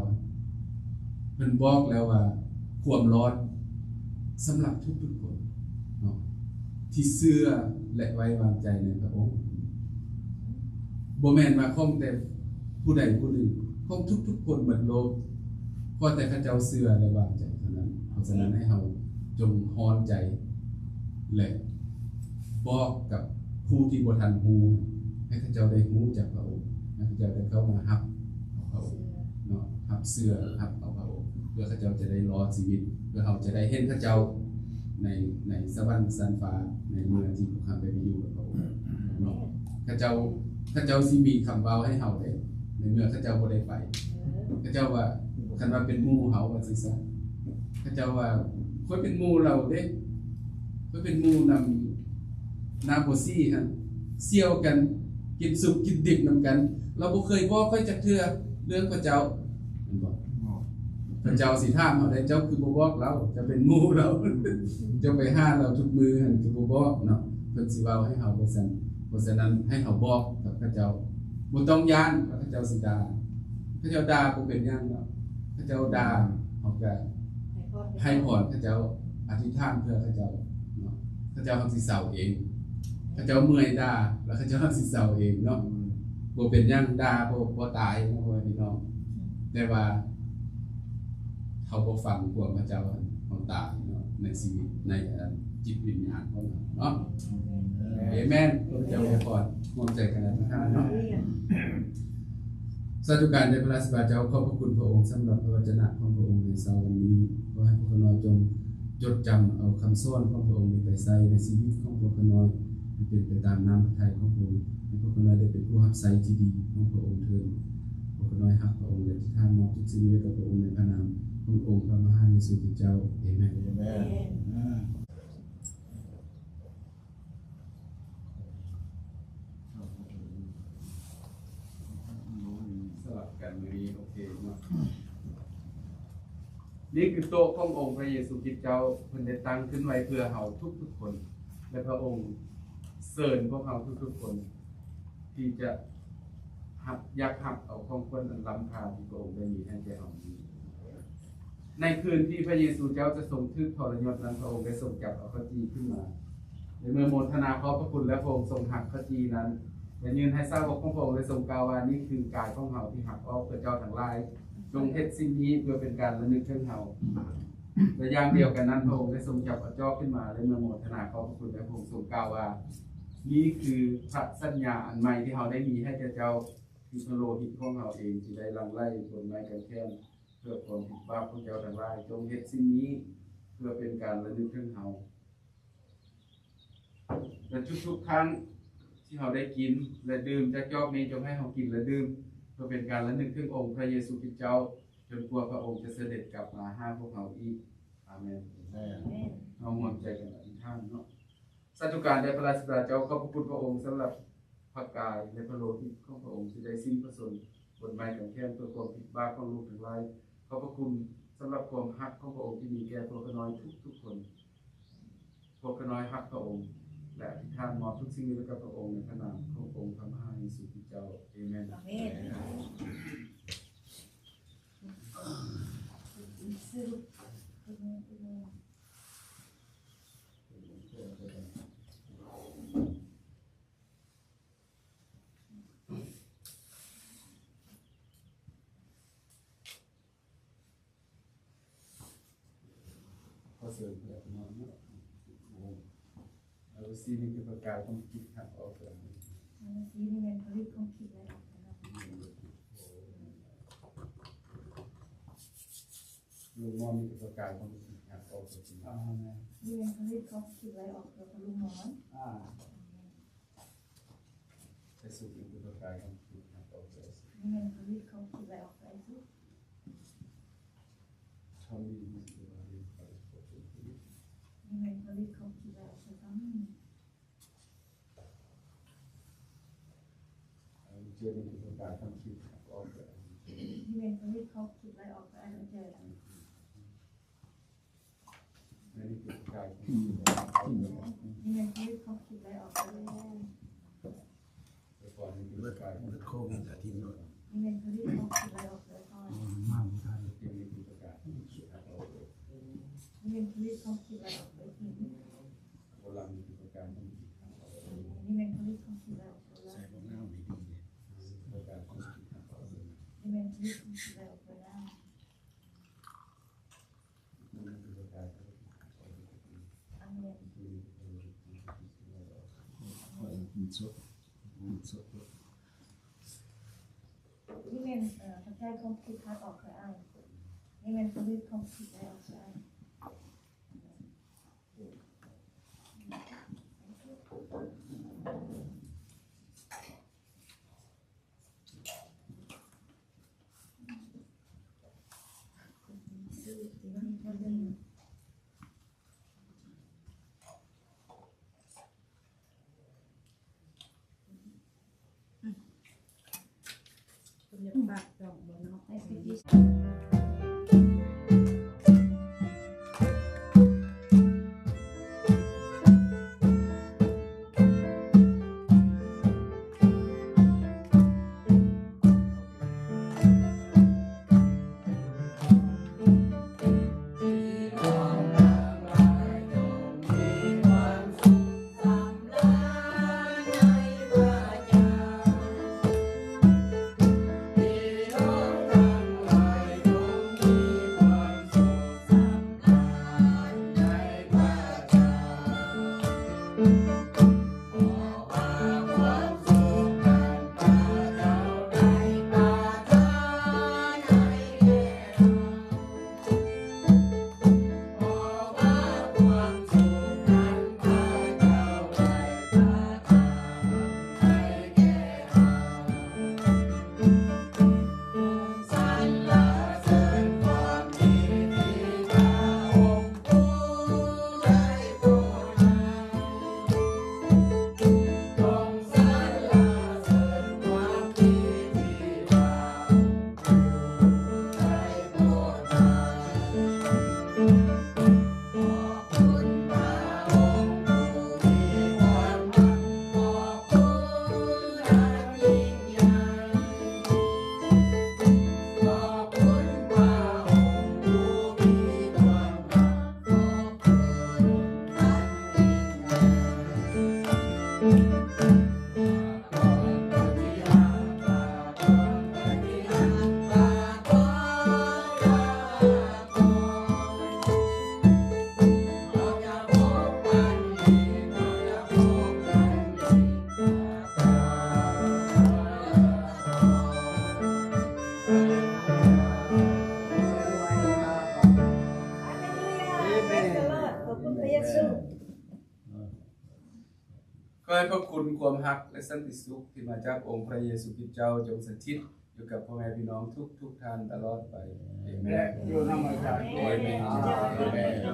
ເພິ່ນບອກແລ້ວວ່າ ຄວາມລອດສຳລັບທຸກໆຄົນເນາະ ທີ່ເຊື່ອ ແລະ ໄວ້ວາງໃຈໃນພະອົງ, ບໍ່ແມ່ນວ່າຂອງແຕ່ຜູ້ໃດຜູ້ໜຶ່ງ, ຂອງທຸກໆຄົນໝົດໂລກ, ຂໍແຕ່ເຂົາເຈົ້າເຊື່ອ ແລະ ວາງໃຈເທົ່ານັ້ນ. ເພາະສະນັ້ນ ໃຫ້ເຮົາຈົ່ງຮ້ອນໃຈ ແລະ ບອກກັບຜູ້ທີ່ບໍ່ທັນຮູ້ ໃຫ້ເຂົາເຈົ້າໄດ້ຮູ້ຈັກພະອົງ, ໃຫ້ເຂົາເຈົ້າໄດ້ເຂົ້າມາຮັບເອົາພະອົງເນາະ, ຮັບເຊື່ອ ຮັບເອົາພະອົງ, ເພື່ອເຂົາເຈົ້າຈະໄດ້ລອດຊີວິດ, ເພື່ອເຮົາຈະໄດ້ເຫັນເຂົາເຈົ້າໃນ ໃນສະຫວັນຊັ້ນຟ້າ ໃນເມື່ອທີ່ພວກເຮົາໄດ້ໄປຢູ່ກັບພະອົງເນາະ. ເຂົາເຈົ້າ ເຂົາເຈົ້າຊິມີຄຳເວົ້າໃຫ້ເຮົາເດ້ ໃນເມື່ອເຂົາເຈົ້າບໍ່ໄດ້ໄປ. ເຂົາເຈົ້າວ່າ ຄັນວ່າເປັນໝູ່ເຮົາວ່າຊັ້ນຊະ, ເຂົາເຈົ້າວ່າ ຂ້ອຍເປັນໝູ່ລາວເດ້, ຂ້ອຍເປັນໝູ່ນຳ ນາໂບຊີຫັ້ນ, ສ່ຽວກັນ ກິນສຸກກິນດິບນຳກັນ, ລາວບໍ່ເຄີຍບອກຂ້ອຍຈັກເທື່ອເລື່ອງພະເຈົ້າ. ແມ່ນບໍ່? ພະເຈົ້າຊິຖາມເຮົາໄດ້, ເຈົ້າຄືບໍ່ບອກລາວ? ເຈົ້າເປັນໝູ່ລາວ, ເຈົ້າໄປຫາລາວທຸກມື້ຫັ້ນ ຄືບໍ່ບອກເນາະ? ເພິ່ນຊິເວົ້າໃຫ້ເຮົາວ່າຊັ້ນ. ເພາະສະນັ້ນ ໃຫ້ເຮົາບອກກັບເຂົາເຈົ້າ, ບໍ່ຕ້ອງຢ້ານວ່າເຂົາເຈົ້າຊິດ່າ. ເຂົາເຈົ້າດ່າບໍ່ເປັນຫຍັງດອກ, ເຂົາເຈົ້າດ່າ ເຮົາກະໃຫ້ພອນເຂົາເຈົ້າ, ອະທິຖານເພື່ອເຂົາເຈົ້າເນາະ, ເຂົາເຈົ້າຮັກຊິເຊົາເອງ. ເຂົາເຈົ້າເມື່ອຍດ່າ ແລ້ວເຂົາເຈົ້າຮັກຊິເຊົາເອງເນາະ. ອືມ ບໍ່ເປັນຫຍັງ, ດ່າບໍ່ ບໍ່ຕາຍເນາະ ພໍ່ແມ່ພີ່ນ້ອງ. ແຕ່ວ່າເຮົາບໍ່ຟັງຄວາມພະເຈົ້າ ເຮົາຕາຍເນາະ ໃນຊີວິດ ໃນ ເອີ ຈິດວິນຍານຂອງເຮົາເນາະ. ເອເມນ. ພະເຈົ້າອວຍພອນ. ຮ່ວມໃຈກັນອະທິຖານເນາະ. ສາທຸການແດ່ພະລາຊະບາເຈົ້າ, ຂອບພະຄຸນພະອົງສຳລັບພະວະຈະນະຂອງພະອົງໃນເຊົ້າວັນນີ້. ຂໍໃຫ້ພວກຂ້ານ້ອຍຈົ່ງຈົດຈຳເອົາຄຳສອນຂອງພະອົງນີ້ໄປໃຊ້ໃນຊີວິດຂອງພວກຂ້ານ້ອຍ ໃຫ້ເປັນໄປຕາມນ້ຳພະໄທຂອງພະອົງ, ໃຫ້ພວກຂ້ານ້ອຍໄດ້ເປັນຜູ້ຮັບໃຊ້ທີ່ດີຂອງພະອົງເທີ້ນ. ພວກຂ້ານ້ອຍຮັກພະອົງ ແລະ ອະທິຖານມອບທຸກສິ່ງໄວ້ກັບພະອົງ ໃນພະນາມຂອງອົງພະມະຫາເຢຊູຄຣິສເຈົ້າ. ເອເມນ. ເອເມນ. ສະຫຼັບກັນມື້ນີ້ ໂອເຄເນາະ. ນີ້ຄືໂຕະຂອງອົງພະເຢຊູຄຣິສເຈົ້າ, ເພິ່ນໄດ້ຕັ້ງຂຶ້ນໄວ້ເພື່ອເຮົາທຸກໆຄົນ ແລະ ພະອົງເຊີນພວກເຮົາທຸກໆຄົນ ທີ່ຈະຮັບ ຢາກຮັບເອົາຂອງຂວັນອັນລ້ຳຄ່າທີ່ພະອົງໄດ້ມີໃຫ້ແກ່ເຮົານີ້. ໃນຄືນທີ່ພະເຢຊູເຈົ້າຈະຊົງຖືກທໍລະຍົດນັ້ນ, ພະອົງໄດ້ຊົງຈັບເອົາເຂົ້າຈີ່ຂຶ້ນມາ ໃນເມື່ອໂມທະນາຂອບພະຄຸນແລ້ວ, ພະອົງຊົງຫັກເຂົ້າຈີ່ນັ້ນ ແລະ ຍື່ນໃຫ້ສາວົກຂອງພະອົງ ແລະ ຊົງກ່າວວ່າ, ນີ້ຄືກາຍຂອງເຮົາທີ່ຫັກອອກເພື່ອເຈົ້າທັງຫຼາຍ, ຈົ່ງເຮັດສິ່ງນີ້ເພື່ອເປັນການລະນຶກເຖິງເຮົາ. ແລະ ຢ່າງດຽວກັນນັ້ນ, ພະອົງໄດ້ຊົງຈັບເອົາຈອກຂຶ້ນມາ ແລະ ເມື່ອໂມທະນາຂອບພະຄຸນແລ້ວ, ພະອົງຊົງກ່າວວ່າ, ນີ້ຄືພັນສັນຍາອັນໃໝ່ທີ່ເຮົາໄດ້ມີໃຫ້ແກ່ເຈົ້າ, ຄືພະໂລຫິດຂອງເຮົາເອງທີ່ໄດ້ຫຼັ່ງໄຫຼບົນໄມ້ກາງແຂນ ເພື່ອຄວາມຜິດບາບຂອງເຈົ້າທັງຫຼາຍ. ຈົ່ງເຮັດສິ່ງນີ້ເພື່ອເປັນການລະນຶກເຖິງເຮົາ. ແລະ ທຸກໆຄັ້ງ ທີ່ເຮົາໄດ້ກິນ ແລະ ດື່ມຈາກຈອກນີ້ ຈົ່ງໃຫ້ເຮົາກິນ ແລະ ດື່ມ ເພື່ອເປັນການລະນຶກເຖິງອົງພະເຢຊູຄຣິດເຈົ້າ ຈົນກວ່າພະອົງຈະສະເດັດກັບມາຫາພວກເຮົາອີກ. ອາເມນ. ອາເມນ. ເຮົາຮ່ວມໃຈກັນອະທິຖານເນາະ. ສາທຸການແດ່ພະລາຊະບິດາເຈົ້າ, ຂອບພະຄຸນພະອົງສຳລັບພະກາຍ ແລະ ພະໂລຫິດຂອງພະອົງທີ່ໄດ້ສິ້ນພະຊົນບົນໄມ້ກາງແຂນ ເພື່ອຄວາມຜິດບາບຂອງລູກທັງຫຼາຍ. ຂອບພະຄຸນສຳລັບຄວາມຮັກຂອງພະອົງທີ່ມີແກ່ພວກຂ້ານ້ອຍທຸກໆຄົນ. ພວກຂ້ານ້ອຍຮັກພະອົງ ແລະ ອະທິຖານມອບທຸກສິ່ງນີ້ໃຫ້ກັບພະອົງ ໃນພະນາມຂອງອົງພະມະຫາເຢຊູຄຣິດເຈົ້າ. ເອເມນ. ອາເມນ. ຂໍເຊີນເພື່ອນເນາະ. ເອົາ ສີ່ນີ້ຄືປະກາຍຄວາມຄິດຫັກອອກ. ອັນສີ່ນີ້ແມ່ນຜະລິດຄວາມຄິດໄດ້ອອກໄປເນາະ. ລຸງມອນນີ້ຄືປະກາຍຄວາມຄິດຫັກອອກໄປ. ອາແມ່ນ. ນີ້ແມ່ນຜະລິດຄວາມຄິດໄດ້ອອກໄປຂອງລຸງມອນ. ອາ. ໄປສູ່ເປັນປະກາຍຄວາມຄິດຫັກອອກໄປ. ນີ້ແມ່ນຜະລິດຄວາມຄິດໄດ້ອອກໄປສູ່. ທຳດີມີສະຕິ ນີ້ແມ່ນຜະລິດຄວາມຄິດໄດ້ອອກໄປ. ເຈີນີ້ຄືປະກາຍຄວາມຄິດຫັກອອກໄປ. ນີ້ແມ່ນຜະລິດຄວາມຄິດໄດ້ອອກໄປ. ເຈີ. ອັນນີ້ຄືປະກາຍຄວາມຄິດໄດ້ອອກໄປ. ນີ້ແມ່ນຜະລິດຄວາມຄິດໄດ້ອອກໄປ. ແຕ່ກ່ອນນີ້ຄືປະກາຍຄວາມຄິດ. ເບິດໂຄວິດອາທິດນີ້. ນີ້ແມ່ນຜະລິດຄວາມຄິດໄດ້ອອກໄປກ່ອນ. ອືມ ມາບໍ່ທັນ. ນີ້ຄືປະກາຍຄວາມຄິດໄດ້ອອກໄປ. ນີ້ແມ່ນຜະລິດຄວາມຄິດໄດ້ອອກໄປ. ໂບລານນີ້ຄືປະກາຍຄວາມຄິດໄດ້ອອກໄປ. ນີ້ແມ່ນຜະລິດຄວາມຄິດໄດ້ອອກໄປ. ໃສ່ພວກນ້ຳນີ້ດີເດ້. ປະກາຍຄວາມຄິດໄດ້ອອກໄປ. ນີ້ແມ່ນຜະລິດຄວາມຄິດໄດ້ອອກໄປ. ອາເມນ. ກິນສົດ ກິນສົດ. ນີ້ແມ່ນ ເອີ ພະກາຍຄວາມຄິດໄດ້ອອກໄປ. ນີ້ແມ່ນຜະລິດຄວາມຄິດໄດ້ອອກໄປ. ขอให้พระคุณ ความฮัก และสันติสุขที่มาจากองค์พระเยซูคริสต์เจ้าจงสถิตอยู่กับพ่อแม่พี่น้องทุกๆท่านตลอดไป เอเมน ແລະຢູ່ນຳອາຈານດ້ວຍ เอเมน เอเมน